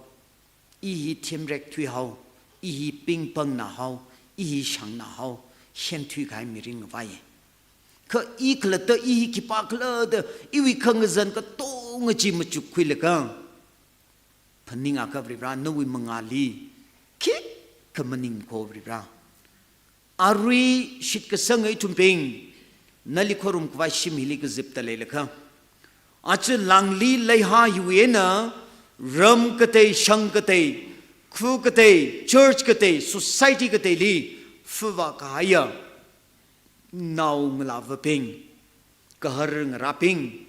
i hi themrekthuihao, i hi pingpangnāhao, i hi shangnāhao, shenthui kahai mirin ngavai. Kha i khalatta, i hi khipākhala da, iwui khangazan katonga chi machukkhuilaga, phaningakha Varivara, nawui mangāli khikha maning ko Varivara. Arui shitkasanga ithumbing, nali khorum khavai shim hili kazipda leilakha, aja langli leiha hiwui eina, ram katei, shang katei, khu katei, church katei, society kateili, fuva kahaiya naongalāvabing, gahar ngarābing,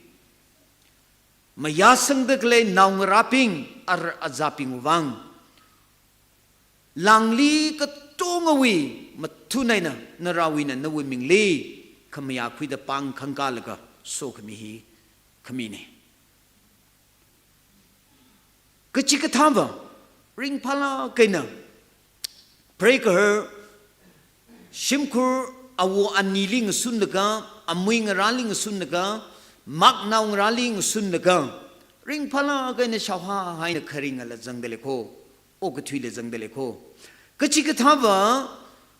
mayāsangda khalei naongarābing, ara azābing vang, langli katongawui mathun eina, narāwuina nawui mingli khamayā khuida pāng khangkālaga sokhami hi khamina. Kachikathāva, ringphālāk eina, pray kahar, shimkhur awo anili ngasunlaga, amui ngarāli ngasunlaga, maknao ngarāli ngasunlaga, ringphālāk eina shaohahaina kharingala zangda lei ko, okathuila zangda lei ko. Kachikathāva,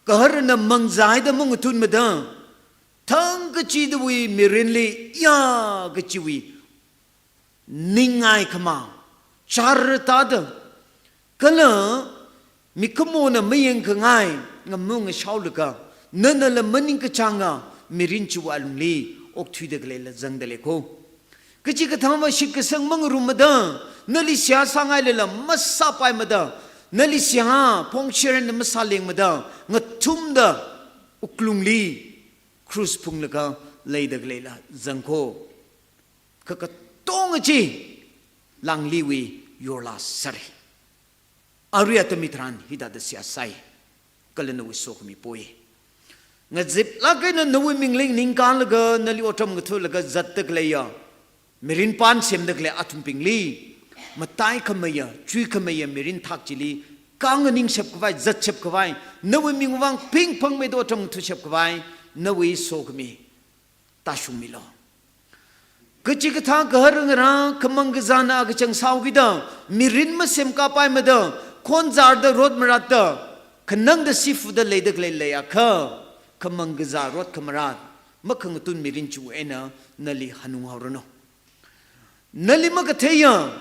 gaharna mangzāhaida mangathun mada, thangkachidawui mirinli, ya kachiwui ningngai khamā, char tāda, kala mikumona mayang khangai, ngamu ngashaolaga, nanala maningkachānga mirin chiwui alungli okthuida khaleila zangda lei ko. Kachikathāva shitkasang mangarum mada, nali seihā sāngailala masāpai mada, nali seihā phongsheren masāleng mada, ngathumda wuklungli krus phunglaga leida khaleila zang ko. Kha katonga chi langliwui yorla sāra. Arui atam hitharan hithāda seihā sāi, kala nawui sokhami poi. Ngaziplāk eina nawui mingli ningkānlaga, nali otram ngathulaga zatda khaleiya, mirin pān semda khalei athumbingli, mataikhameiya, chuikhameiya mirin thak chili, kang ningshap khavai, zatshap khavai, nawui ming vang pingphangmeida otram ngathashap khavai, nawui sokhami tāshungmilu. Kachikathā gahar ngarā, khamang kazāna kachang sāhaokida, mirin masemkāpai mada, khonzarda rot maratda, khanangda sifuda leida khalei leiakha, khamang kazā rot khamarat makhangatun mirin chiwui eina nali hanung haoranu. Nali makatheiya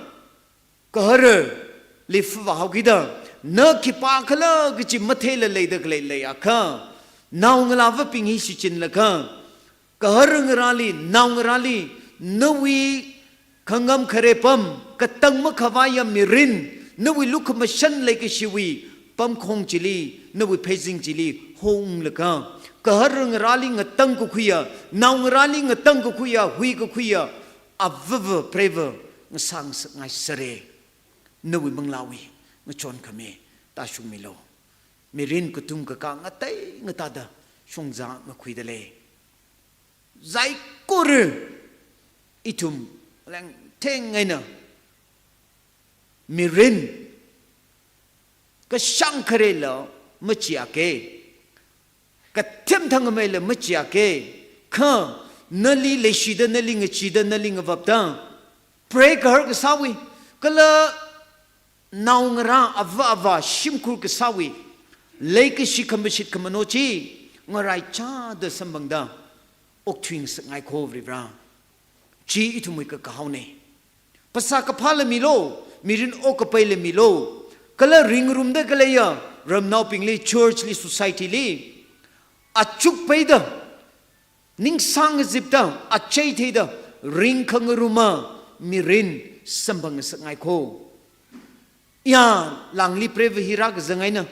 gaharli fuva haokida, na khipākhala kachi matheila leida khalei leiakha, naongalāvabing hi shichinlaga, gahar ngarāli, naongarāli, nawui khangam khare pam, katang makhavaiya mirin, nawui lukhamashan leikashiwui pamkhong chili, nawui pheizing chili honglaga, gahar ngarāli ngatangkakhuiya, naongarāli ngatangkakhuiya, huikakhuiya avava preiva ngasāngasakngai sāra. Nawui manglāwui ngachonkhami tāshungmilu. mirin katung kakā ngatei ngatada shongza ngakhuida lei. Saikora ithum lengtheng eina mirin kashang kharela machiake, kathem thangmeila machiake, kha nali leishida, nali ngachida, nali ngavapda, pray kahar kasāwui, kala naongarā ava avā shimkhur kasāwui leikashi khamashit khamano chi ngaraichāda samphangda okthui ngasakngai kho Varivarā. Chi ithumwui kakahaone. Phasā kaphāla milu, mirin okapaila milu, kala ringrumda khaleiya ramnaobingli, church li, society li, achuk peida, ningsāngazipda, achei theida ringkhangaruma mirin samphang ngasakngai kho. Ya, Langli preiva hi rākazang eina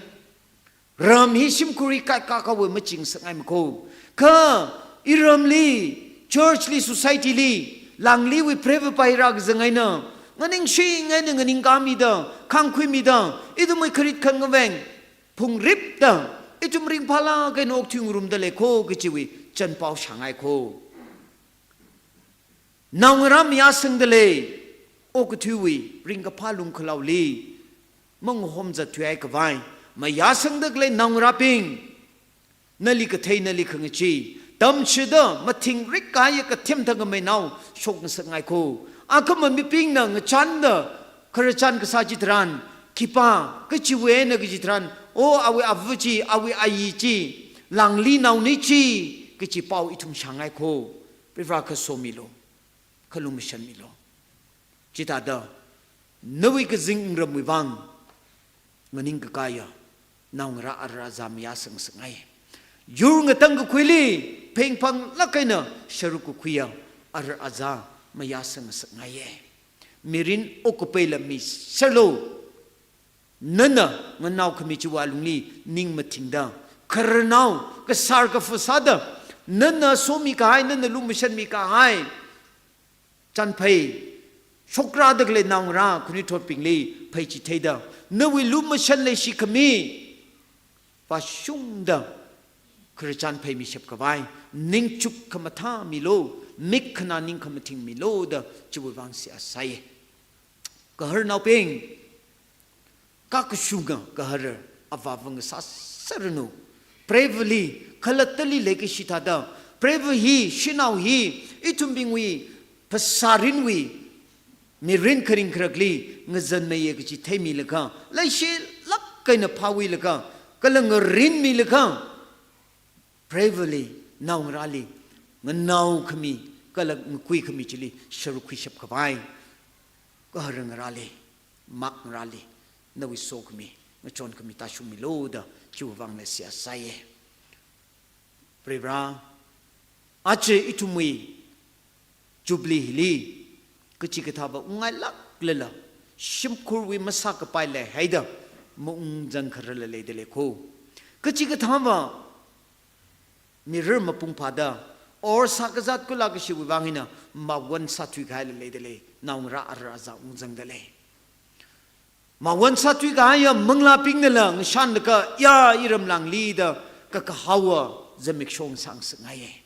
ram hi shimkhur hi kaikha kahaowui machingsakngai makho. Kha iramli, church li, society li, Langliwui preiva pai rākazang eina nganingshing eina nganingkāmida, khāngkhuimida, ithumwui kharit khangaveng phungripda, ithum ringphālāk eina okthui ngarumda lei kho kachiwui chanpao shāngai kho. Naongarā mayāsangda lei, okathuiwui ringkaphā lungkhalaoli mangahom zatthuihai khavai, mayāsangda khalei naongarābing, nali kathei, nali khangachee, tamchida mathingrik kahaiya kathem thangmeinao shok ngasakngai kho. Akhama mibingna ngachānda khararchān kasā chitharan, khipā, kachiwui eina kaji tharan, o awui ava chi, awui ayi chi, Langli naone chi, kachi pao ithum shāngai kho. Varivarā khasomilu, khalumashanmilu. Chithāda, nawui kazing wungramwui vang, nganingkakāya naongarā ara aza mayāsang ngasakngai. Yur ngatang kakhuili phengphanglāk eina sharuk kakhuiya ara aza mayāsang ngasakngaiye. Mirin okapaila miserlu. Nana nganao khami chiwui alungli ning mathingda, khararnao kasar kafa sāda, nana somi kahai, nana lumashanmi kahai chānphei, shokrāda khalei naongarā khanuithotbingli pheichitheida, nawui lumashan leishi khami vāshungda khararchān pheimishap khavai ningchuk khamathā milu, mik khanā ning khamathing milu da chiwui vang seihā sāye. Gaharnaobing, kakashunga gahar avāva ngasāserranu. Preivali, khalattali leikashi thāda, preiva hi, shanao hi, ithumbingwui phasārinwui mirin kharing kharakli ngazanmeiya kachi theimilaga, leishilāk eina phāwuilaga, kala ngarinmilaga, preivali, naongarāli, nganao khami, kala ngakui khami chili sharuk khuishap khavai, gahar ngarāli, mak ngarāli, nawui sokhami, ngachon khami tāshungmilu da chiwui vangla seihā sāye. Varivarā, aja ithumwui Jubilee hili, kachikathāva ungngailāklala, shimkhurwui masākapai leihaida, maungzang khararla leida lei kho. Kachikathāva mirar mapung phāda, or sākazat kula kashiwui vang eina, mawon sāthui kahaila leida lei, naongarā ara aza ungzangda lei. Mawon sāthui kahaiya manglābingnala ngashanlaga, ya iram Langli da kakahaowa zimiksho ngasā ngasakngaiye.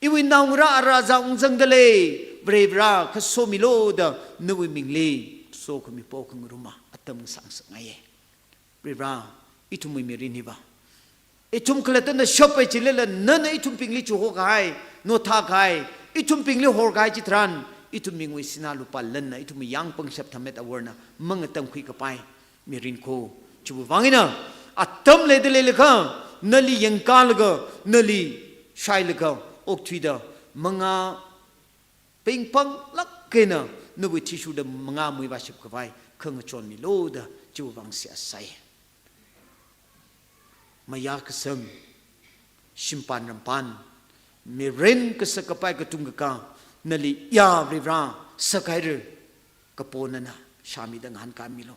Iwui naongarā ara aza ungzangda lei, Varivarā khasomilu da nawui mingli sokhami pokhangaruma atam ngasā ngasakngaiye. Varivarā, ithumwui mirin hiva, ithum khalattana shappai chilala, nana ithumbingli chiho kahai, notha kahai, ithumbingli hor kahai chitharan, ithumbingwui sinā lupā lanna, ithumwui yang pangshap thamet aworna mangatangkhui kapai mirin kho. Chiwui vang eina, atam leida leilakha, nali yangkalaga, nali shailaga, okthuida, mangā pengpanglāk eina nawui athishurda mangā muivāshap khavai khangachon milu da chiwui vang seihā sāi. Mayā kasang, shimpan rampan, mirin kasak kapai katung kakā, nali ya Varivarā sakhaira kapo nana shāmida ngahānkāmilu.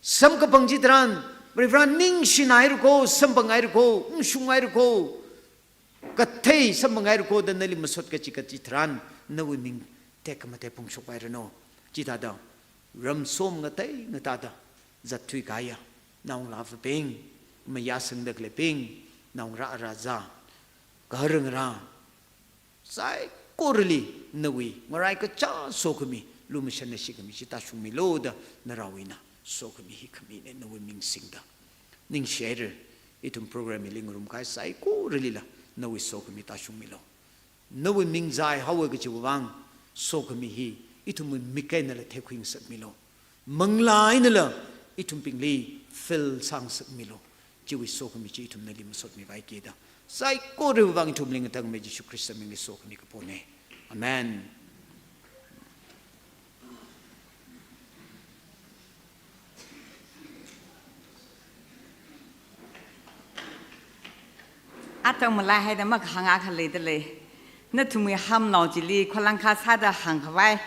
Samkaphang chitharan, Varivarā ningshinaira kho, samphanghaira kho, ungshunghaira kho, kathei samphanghaira kho da nali masot kachi kachi tharan, nawui ming tekhamatei phungshokpairanu. Chithāda, ramsom ngatei ngatada zatthui kahaiya naongalāvabing, mayāsangda khaleibing, naongarā rāzā, gahar ngarā, saikorali nawui ngarai kachā sokhami, lumashanna shikhami chi tāshungmilu da, narao ina sokhami hi khamine, nawui ming singda. Ningshihaira, ithum program hili ngarumkahai saikoralila nawui sokhami tāshungmilu. Nawui ming zaihaowa kajiwui vang, sokhami hi ithumwui mik einala theikhuingasakmilu. Manglā einala ithumbingli feel sāngasakmilu. Chiwui sokhami chi ithumna nali masotmipaiki da, saikorawui vang ithumli ngatangmei Jishu Khrista mingli sokhami kapone. Amen. Atam malaihaida makahāng akha leidalei. Nathumwui hamnao chili kholangkha sāda hāngkhavai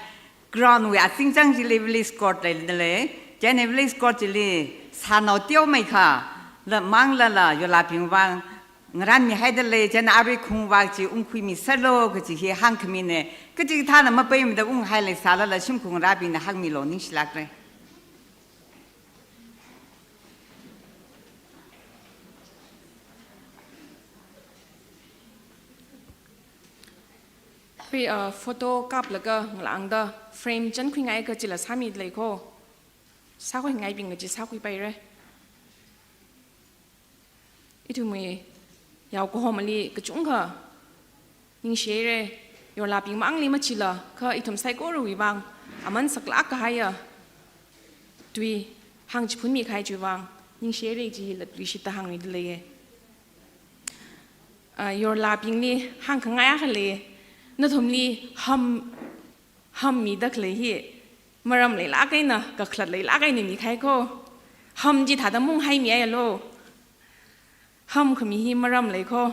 ground wui azingchang chili village court leidalei. Chieina village court chili sānao teomeikha, la manglala yorlabing vang ngaranmihaidalei, chieina arui khungvak chi ungkhuimiserlu kaji hi hāngkhamine. Kachikathāna mapeimada unghaileisālala shimkhur ngarābingna hāngmilu, ningshilākra. Hui, uh, photo kaplaga ngalāngda frame chankhuingai kachila sāmidalei ko. Sākhuingaibingna chi sākhuipaira. Ithumwui yaokahomali kachungkha ningshihaira, yorlabing mangli machila, kha ithum saikorawui vang aman saklāk kahaiya tui hāngchiphunmi kahai chiwui vang ningshihaira chi latluishitta hāngmidaleiye. Ah, yorlabingli hāngkhangai akha lei, nathumli ham, hammida khalei hi maram leilāk eina, kakhalat leilāk eina mikahai ko. Ham chithāda munghaimialu. Ham khami hi maram lei ko.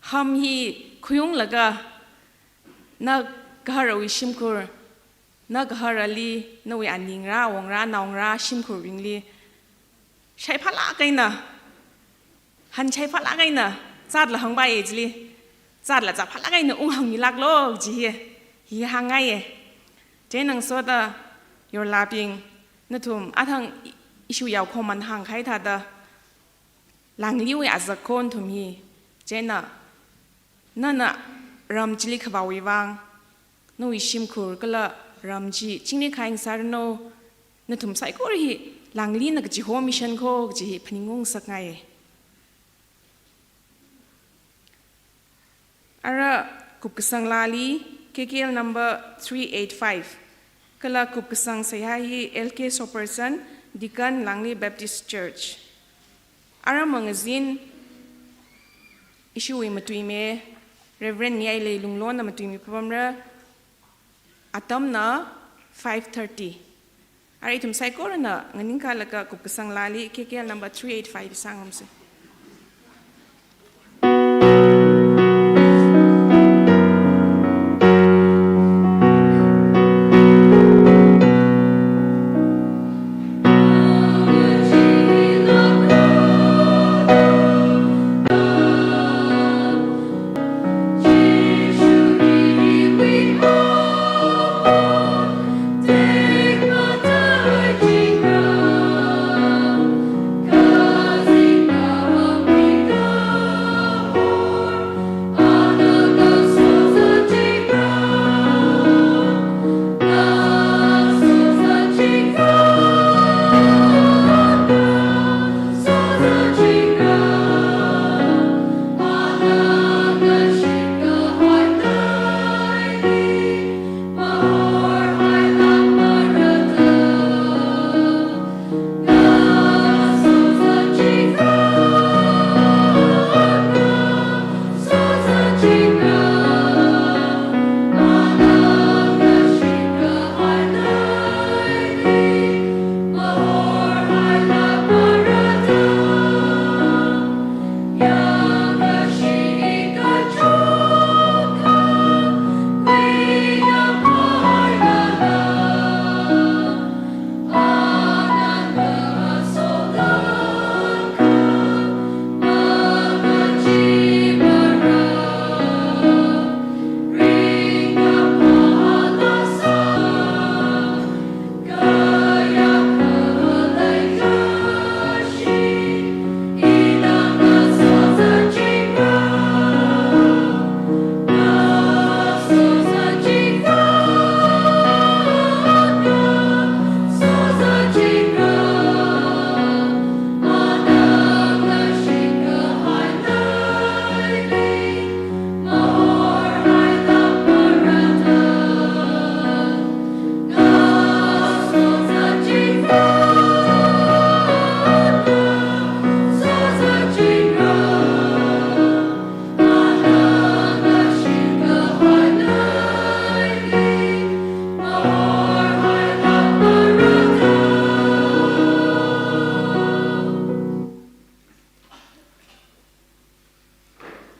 Ham hi khuiunglaga, na gaharawui shimkhur, na gaharali, nawui aningarā, awongarā, naongarā, shimkhurbingli shaiphālāk eina, han shaiphālāk eina, zatla hāngpaiye chili, zatla zatphālāk eina unghāngmilāklu chi hi, hi hāngngaiye. Chieina ngasoda yorlabing, nathum athang i-, issue yaokahomana hāngkahai thāda, langliwui azak ko nathum hi. Chieina nana ram chili khavāwui vang, nawui shimkhur kala ram chi chingri khaingasāranu, nathum saikora hi langlina kachiho mission ko kaji hi phaningungngasakngaiye. Ara kupkasang laali K K L number three eight five. Kala kupkasang seihā hi L K Soperson, Deacon, Langli Baptist Church. Ara magazine ishiwui matuime, Reverend Niyailei Lunglona matuimi phapamra, atamna five thirty. Ara ithum saikorana nganingkalaga kupkasang laali K K L number three eight five sāngarumsa.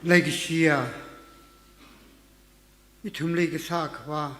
Leikashiya, ithumli kasā Akhava,